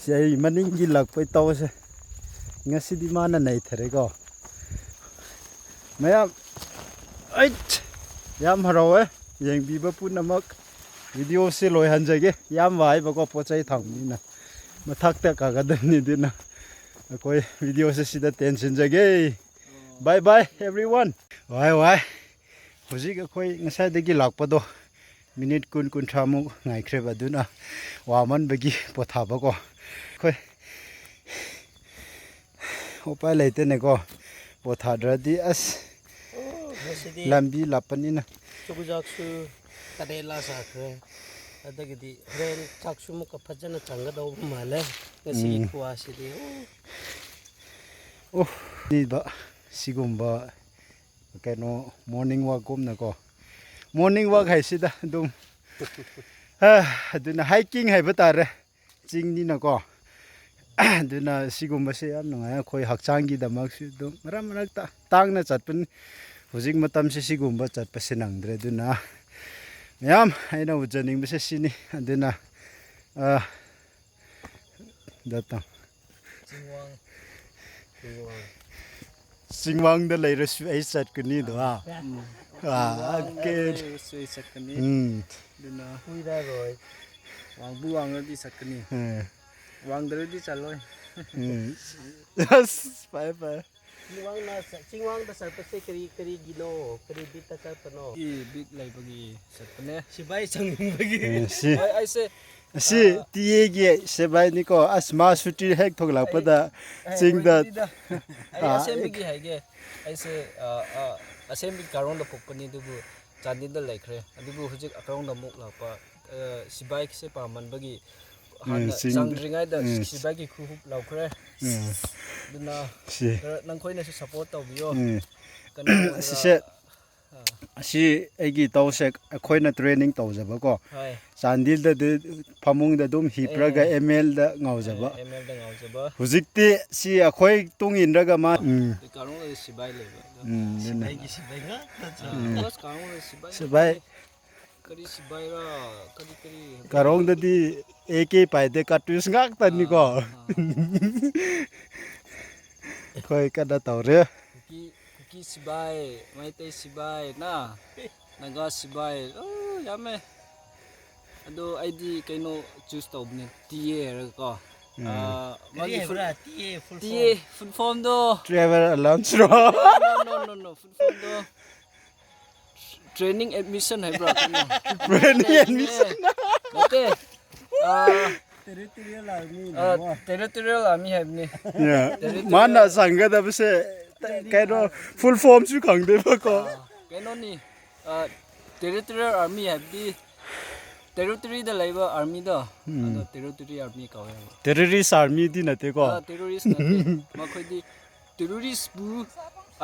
ꯁꯤ ꯑꯩ ꯃꯅꯤꯡꯒꯤ ꯂꯥꯛꯄꯩ ꯇꯧꯁꯦ꯫ ꯉꯁꯤꯗꯤ ꯃꯥꯅ ꯅꯩꯊꯔꯦꯀꯣ꯫ ꯃꯌꯥꯝ, ꯑꯩꯠ! ꯌꯥꯝ ꯍꯔꯥꯎꯋꯦ ꯌꯦꯡꯕꯤꯕ ꯄꯨꯝꯅꯃꯛ꯫ ꯚꯤꯗꯤꯑꯣꯁꯦ ꯂꯣꯏꯍꯟꯖꯒꯦ꯫ ꯌꯥꯝ ꯋꯥꯏꯕꯀꯣ, ꯄꯣꯠ ꯆꯩ ꯊꯥꯡꯕꯅꯤꯅ꯫ ꯃꯊꯛꯇ ꯀꯥꯒꯗꯕꯅꯤ, ꯑꯗꯨꯅ ꯑꯩꯈꯣꯏ ꯚꯤꯗꯤꯑꯣꯁꯦ ꯁꯤꯗ ꯇꯦꯟꯁꯤꯟꯖꯒꯦ꯫ Bye bye everyone. ꯋꯥꯏ, ꯋꯥꯏ꯫ ꯍꯧꯖꯤꯛ ꯑꯩꯈꯣꯏ ꯉꯁꯥꯏꯗꯒꯤ ꯂꯥꯛꯄꯗꯣ ꯃꯤꯅꯤꯠ ꯀꯨꯟ, ꯀꯨꯟꯊ꯭ꯔꯥꯃꯨꯛ ꯉꯥꯏꯈ꯭ꯔꯦꯕ, ꯑꯗꯨꯅ ꯋꯥꯃꯟꯕꯒꯤ ꯄꯣꯊꯥꯕꯀꯣ꯫ ꯑꯩꯈꯣꯏ ꯎꯄꯥꯏ ꯂꯩꯇꯦꯅꯦꯀꯣ, ꯄꯣꯊꯥꯗ꯭ꯔꯗꯤ ꯑꯁ꯫ ꯑꯣ, ꯉꯁꯤꯗꯤ ꯂꯝꯕꯤ ꯂꯥꯞꯄꯅꯤꯅ꯫ ꯆꯨꯖꯥꯛꯁꯨ ꯇꯔꯦꯠꯂꯥ ꯆꯥꯈ꯭ꯔꯦ꯫ ꯑꯗꯒꯤꯗꯤ ꯍꯣꯔꯦꯟ ꯆꯥꯛꯁꯨ ꯑꯃꯨꯛꯀ ꯐꯖꯅ ꯆꯪꯒꯗꯧꯕ ꯃꯥꯜꯂꯦ ꯉꯁꯤꯒꯤ ꯎꯝ꯫ ꯈꯨꯋꯥꯁꯤꯗꯤ꯫ ꯑꯣ꯫ ꯑꯣ, ꯁꯤꯗ ꯁꯤꯒꯨꯝꯕ ꯀꯩꯅꯣ morning walk ꯀꯨꯝꯅꯀꯣ, morning walk ꯍꯥꯏꯁꯤꯗ ꯑꯗꯨꯝ, ꯍꯥ, ꯑꯗꯨꯅ hiking ꯍꯥꯏꯕ ꯇꯥꯔꯦ꯫ ꯆꯤꯡꯅꯤꯅꯀꯣ꯫ ꯑꯗꯨꯅ ꯁꯤꯒꯨꯝꯕꯁꯦ ꯌꯥꯝ ꯅꯨꯡꯉꯥꯏ꯫ ꯑꯩꯈꯣꯏ ꯍꯛꯆꯥꯡꯒꯤꯗꯃꯛꯁꯨ ꯑꯗꯨꯝ ꯃꯔꯛ ꯃꯔꯛꯇ ꯇꯥꯡꯅ ꯆꯠꯄꯅꯤ꯫ ꯍꯧꯖꯤꯛ ꯃꯇꯝꯁꯤ ꯁꯤꯒꯨꯝꯕ ꯆꯠꯄꯁꯦ ꯅꯪꯗ꯭ꯔꯦ꯫ ꯑꯗꯨꯅ ꯃꯌꯥꯝ ꯑꯩꯅ ꯎꯖꯅꯤꯡꯕꯁꯦ ꯁꯤꯅꯤ꯫ ꯑꯗꯨꯅ, ꯑ, ꯗꯇ꯫ ꯆꯤꯡꯋꯥꯡ꯫ ꯆꯤꯡꯋꯥꯡ꯫ ꯆꯤꯡꯋꯥꯡꯗ ꯂꯩꯔꯁꯨ ꯑꯩ ꯆꯠꯀꯅꯤꯗꯣ, ꯍꯥ? ꯎꯝ꯫ ꯑꯥ, ꯆꯤꯡꯋꯥꯡꯗ ꯑꯣꯀꯦ꯫ ꯂꯩꯔꯁꯨ ꯑꯩ ꯆꯠꯀꯅꯤ꯫ ꯎꯝ꯫ ꯑꯗꯨꯅ ꯀꯨꯏꯔꯔꯣꯏ꯫ ꯋꯥꯡꯕꯨ ꯋꯥꯡꯉꯗꯤ ꯆꯠꯀꯅꯤ꯫ ꯎꯝ꯫ ꯋꯥꯡꯗ꯭ꯔꯗꯤ ꯆꯠꯂꯣꯏ꯫ ꯎꯝ꯫ ꯑꯁ, ꯐꯔꯦ, ꯐꯔꯦ꯫ ꯆꯤꯡꯋꯥꯡꯅ ꯆ-, ꯆꯤꯡꯋꯥꯡꯗ ꯆꯠꯄꯁꯦ ꯀꯔꯤ, ꯀꯔꯤꯒꯤꯅꯣ? ꯀꯔꯤ ꯕꯤꯠꯇ ꯆꯠꯄꯅꯣ? ꯏ ꯕꯤꯠ ꯂꯩꯕꯒꯤ ꯆꯠꯄꯅꯦ꯫ ꯁꯤꯕꯥꯏ ꯆꯪꯅꯤꯡꯕꯒꯤ꯫ ꯎꯝ, ꯁꯤ꯫ ꯑꯩ, ꯑꯩꯁꯦ, ꯑꯁꯤ ꯑꯥ, ꯇꯤ ꯑꯦꯒꯤ ꯁꯤꯕꯥꯏꯅꯤꯀꯣ꯫ ꯑꯁ, ꯃꯥ ꯁꯨꯇꯤ ꯍꯦꯛ ꯊꯣꯛꯂꯛꯄꯗ ꯑꯩ, ꯑꯩ ꯆꯤꯡꯗ ꯑꯣꯏꯗꯣꯏꯅꯤꯗ꯫ ꯑꯩ ꯑꯥ, ꯑꯁꯦꯡꯕꯒꯤ ꯍꯥꯏꯒꯦ꯫ ꯑꯩꯁꯦ, ꯑꯥ, ꯑꯥ, ꯑꯁꯦꯡꯕꯒꯤ ꯀꯥꯔꯣꯡꯗ ꯄꯣꯛꯄꯅꯤ, ꯑꯗꯨꯕꯨ ꯆꯥꯟꯗꯦꯜꯗ ꯂꯩꯈ꯭ꯔꯦ꯫ ꯑꯗꯨꯕꯨ ꯍꯧꯖꯤꯛ ꯀꯥꯔꯣꯡꯗ ꯑꯃꯨꯛ ꯂꯥꯛꯄ, ꯑꯥ, ꯁꯤꯕꯥꯏꯁꯦ ꯄꯥꯝꯃꯟꯕꯒꯤ ꯎꯝ, ꯍꯥꯟꯅ ꯆꯤꯡ-, ꯆꯪꯗ꯭ꯔꯤꯉꯩꯗ ꯎꯝ꯫ ꯁꯤꯕꯥꯏꯒꯤ ꯈꯨꯍꯨꯞ ꯂꯧꯈ꯭ꯔꯦ꯫ ꯎꯝ꯫ ꯑꯗꯨꯅ ꯁꯤ꯫ ꯈꯔ ꯅꯈꯣꯏꯅꯁꯨ support ꯇꯧꯕꯤꯌꯣ꯫ ꯎꯝ꯫ ꯀꯩꯅꯣ ꯑꯣꯏꯒꯦꯔꯥ, ꯑꯁꯤꯁꯦ, ꯑꯥ꯫ ꯑꯁꯤ ꯑꯩꯒꯤ ꯇꯧꯁꯦ ꯑꯩꯈꯣꯏꯅ training ꯇꯧꯖꯕꯀꯣ꯫ ꯍꯣꯏ꯫ ꯆꯥꯟꯗꯤꯜꯗꯗꯤ ꯐꯃꯨꯡꯗ ꯑꯗꯨꯝ ꯍꯤꯞꯔꯒ ꯑꯦ꯫ ꯑꯦꯝ ꯑꯦꯜꯗ ꯉꯥꯎꯖꯕ꯫ ꯑꯦ, ꯑꯦꯝ ꯑꯦꯜꯗ ꯉꯥꯎꯖꯕ꯫ ꯍꯧꯖꯤꯛꯇꯤ ꯁꯤ ꯑꯩꯈꯣꯏ ꯇꯨꯡ ꯏꯟꯔꯒ ꯃꯥ-, ꯎꯝ꯫ ꯀꯥꯔꯣꯡꯗꯗꯤ ꯁꯤꯕꯥꯏ ꯂꯩꯕ꯫ ꯎꯝ, ꯑꯗꯨꯅ꯫ ꯁꯤꯕꯥꯏꯒꯤ ꯁꯤꯕꯥꯏ ꯉꯥꯛꯇ ꯆꯠꯂꯦ꯫ ꯎꯝ꯫ ꯑꯁ, ꯀꯥꯔꯣꯡꯗꯗꯤ ꯁꯤꯕꯥꯏ ꯁꯤꯕꯥꯏ꯫ ꯀꯔꯤ ꯁꯤꯕꯥꯏꯔ? ꯀꯔꯤ ꯀꯔꯤ? ꯀꯥꯔꯣꯡꯗꯗꯤ ꯑꯦ ꯀꯦ ꯄꯥꯏꯗꯦ, cartridge ꯉꯥꯛꯇꯅꯤꯀꯣ꯫ ꯑꯥ, ꯑꯥ꯫ ꯑꯩꯈꯣꯏ ꯀꯟꯅ ꯇꯧꯔꯦ꯫ ꯀꯨꯀꯤ, ꯀꯨꯀꯤ ꯁꯤꯕꯥꯏ, ꯃꯩꯇꯩ ꯁꯤꯕꯥꯏ ꯅ, ꯅꯥꯒꯥ ꯁꯤꯕꯥꯏ, ꯂꯣꯏ ꯌꯥꯝꯃꯦ꯫ ꯑꯗꯣ ꯑꯩꯗꯤ ꯀꯩꯅꯣ choose ꯇꯧꯕꯅꯦ, ꯇꯤ ꯑꯦ ꯍꯥꯏꯔꯒꯀꯣ꯫ ꯎꯝ꯫ ꯑꯥ, ꯀꯔꯤ ꯃꯥꯒꯤ ꯍꯥꯏꯕ꯭ꯔꯥ? T A full form? T A full formꯗꯣ? Travel allowance ꯔꯣ? No, no, no, no, no, full formꯗꯣ꯫ Training admission ꯍꯥꯏꯕ꯭ꯔꯥ? ꯀꯩꯅꯣ? Training admission꯫ ꯅꯠꯇꯦ꯫ ꯑꯥ, Territorial Army ꯑꯥ, ꯅꯦꯕ꯫ Territorial Army ꯍꯥꯏꯕꯅꯤ꯫ Yeah꯫ Territorial ꯃꯥꯅ ꯆꯪꯒꯗꯕꯁꯦ ꯀꯩꯅꯣ, full formꯁꯨ ꯈꯪꯗꯦꯕꯀꯣ꯫ ꯑꯥ, ꯀꯩꯅꯣꯅꯤ꯫ ꯑꯥ, Territorial Army ꯍꯥꯏꯕꯗꯤ ꯇꯦꯔꯤꯇꯣꯔꯤꯗ ꯂꯩꯕ ꯑꯥꯔꯃꯤꯗꯣ, ꯎꯝ꯫ ꯑꯗꯣ ꯇꯦꯔꯤꯇꯣꯔꯤ ꯑꯥꯔꯃꯤ ꯀꯧꯋꯦ ꯍꯥꯏꯕ꯫ ꯇꯦꯔꯣꯔꯤꯁ ꯑꯥꯔꯃꯤꯗꯤ ꯅꯠꯇꯦꯀꯣ꯫ ꯑꯥ, ꯇꯦꯔꯣꯔꯤꯁ ꯅꯠꯇꯦ꯫ ꯃꯈꯣꯏꯗꯤ ꯇꯦꯔꯣꯔꯤꯁꯄꯨ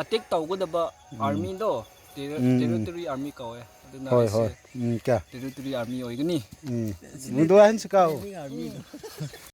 ꯑꯇꯦꯛ ꯇꯧꯒꯗꯕ ꯑꯥꯔꯃꯤꯗꯣ ꯇꯦꯔꯣ- ꯎꯝ꯫ ꯇꯦꯔꯤꯇꯣꯔꯤ ꯑꯥꯔꯃꯤ ꯀꯧꯋꯦ꯫ ꯑꯗꯨꯅ ꯍꯣꯏ, ꯑꯩꯁꯦ ꯍꯣꯏ꯫ ꯎꯝ, ꯀꯌꯥ? ꯇꯦꯔꯤꯇꯣꯔꯤ ꯑꯥꯔꯃꯤ ꯑꯣꯏꯒꯅꯤ꯫ ꯎꯝ꯫ ꯃꯗꯨ ꯑꯍꯟꯁꯤ ꯀꯥꯎ꯫ ꯑꯥꯔꯃꯤꯗꯣ꯫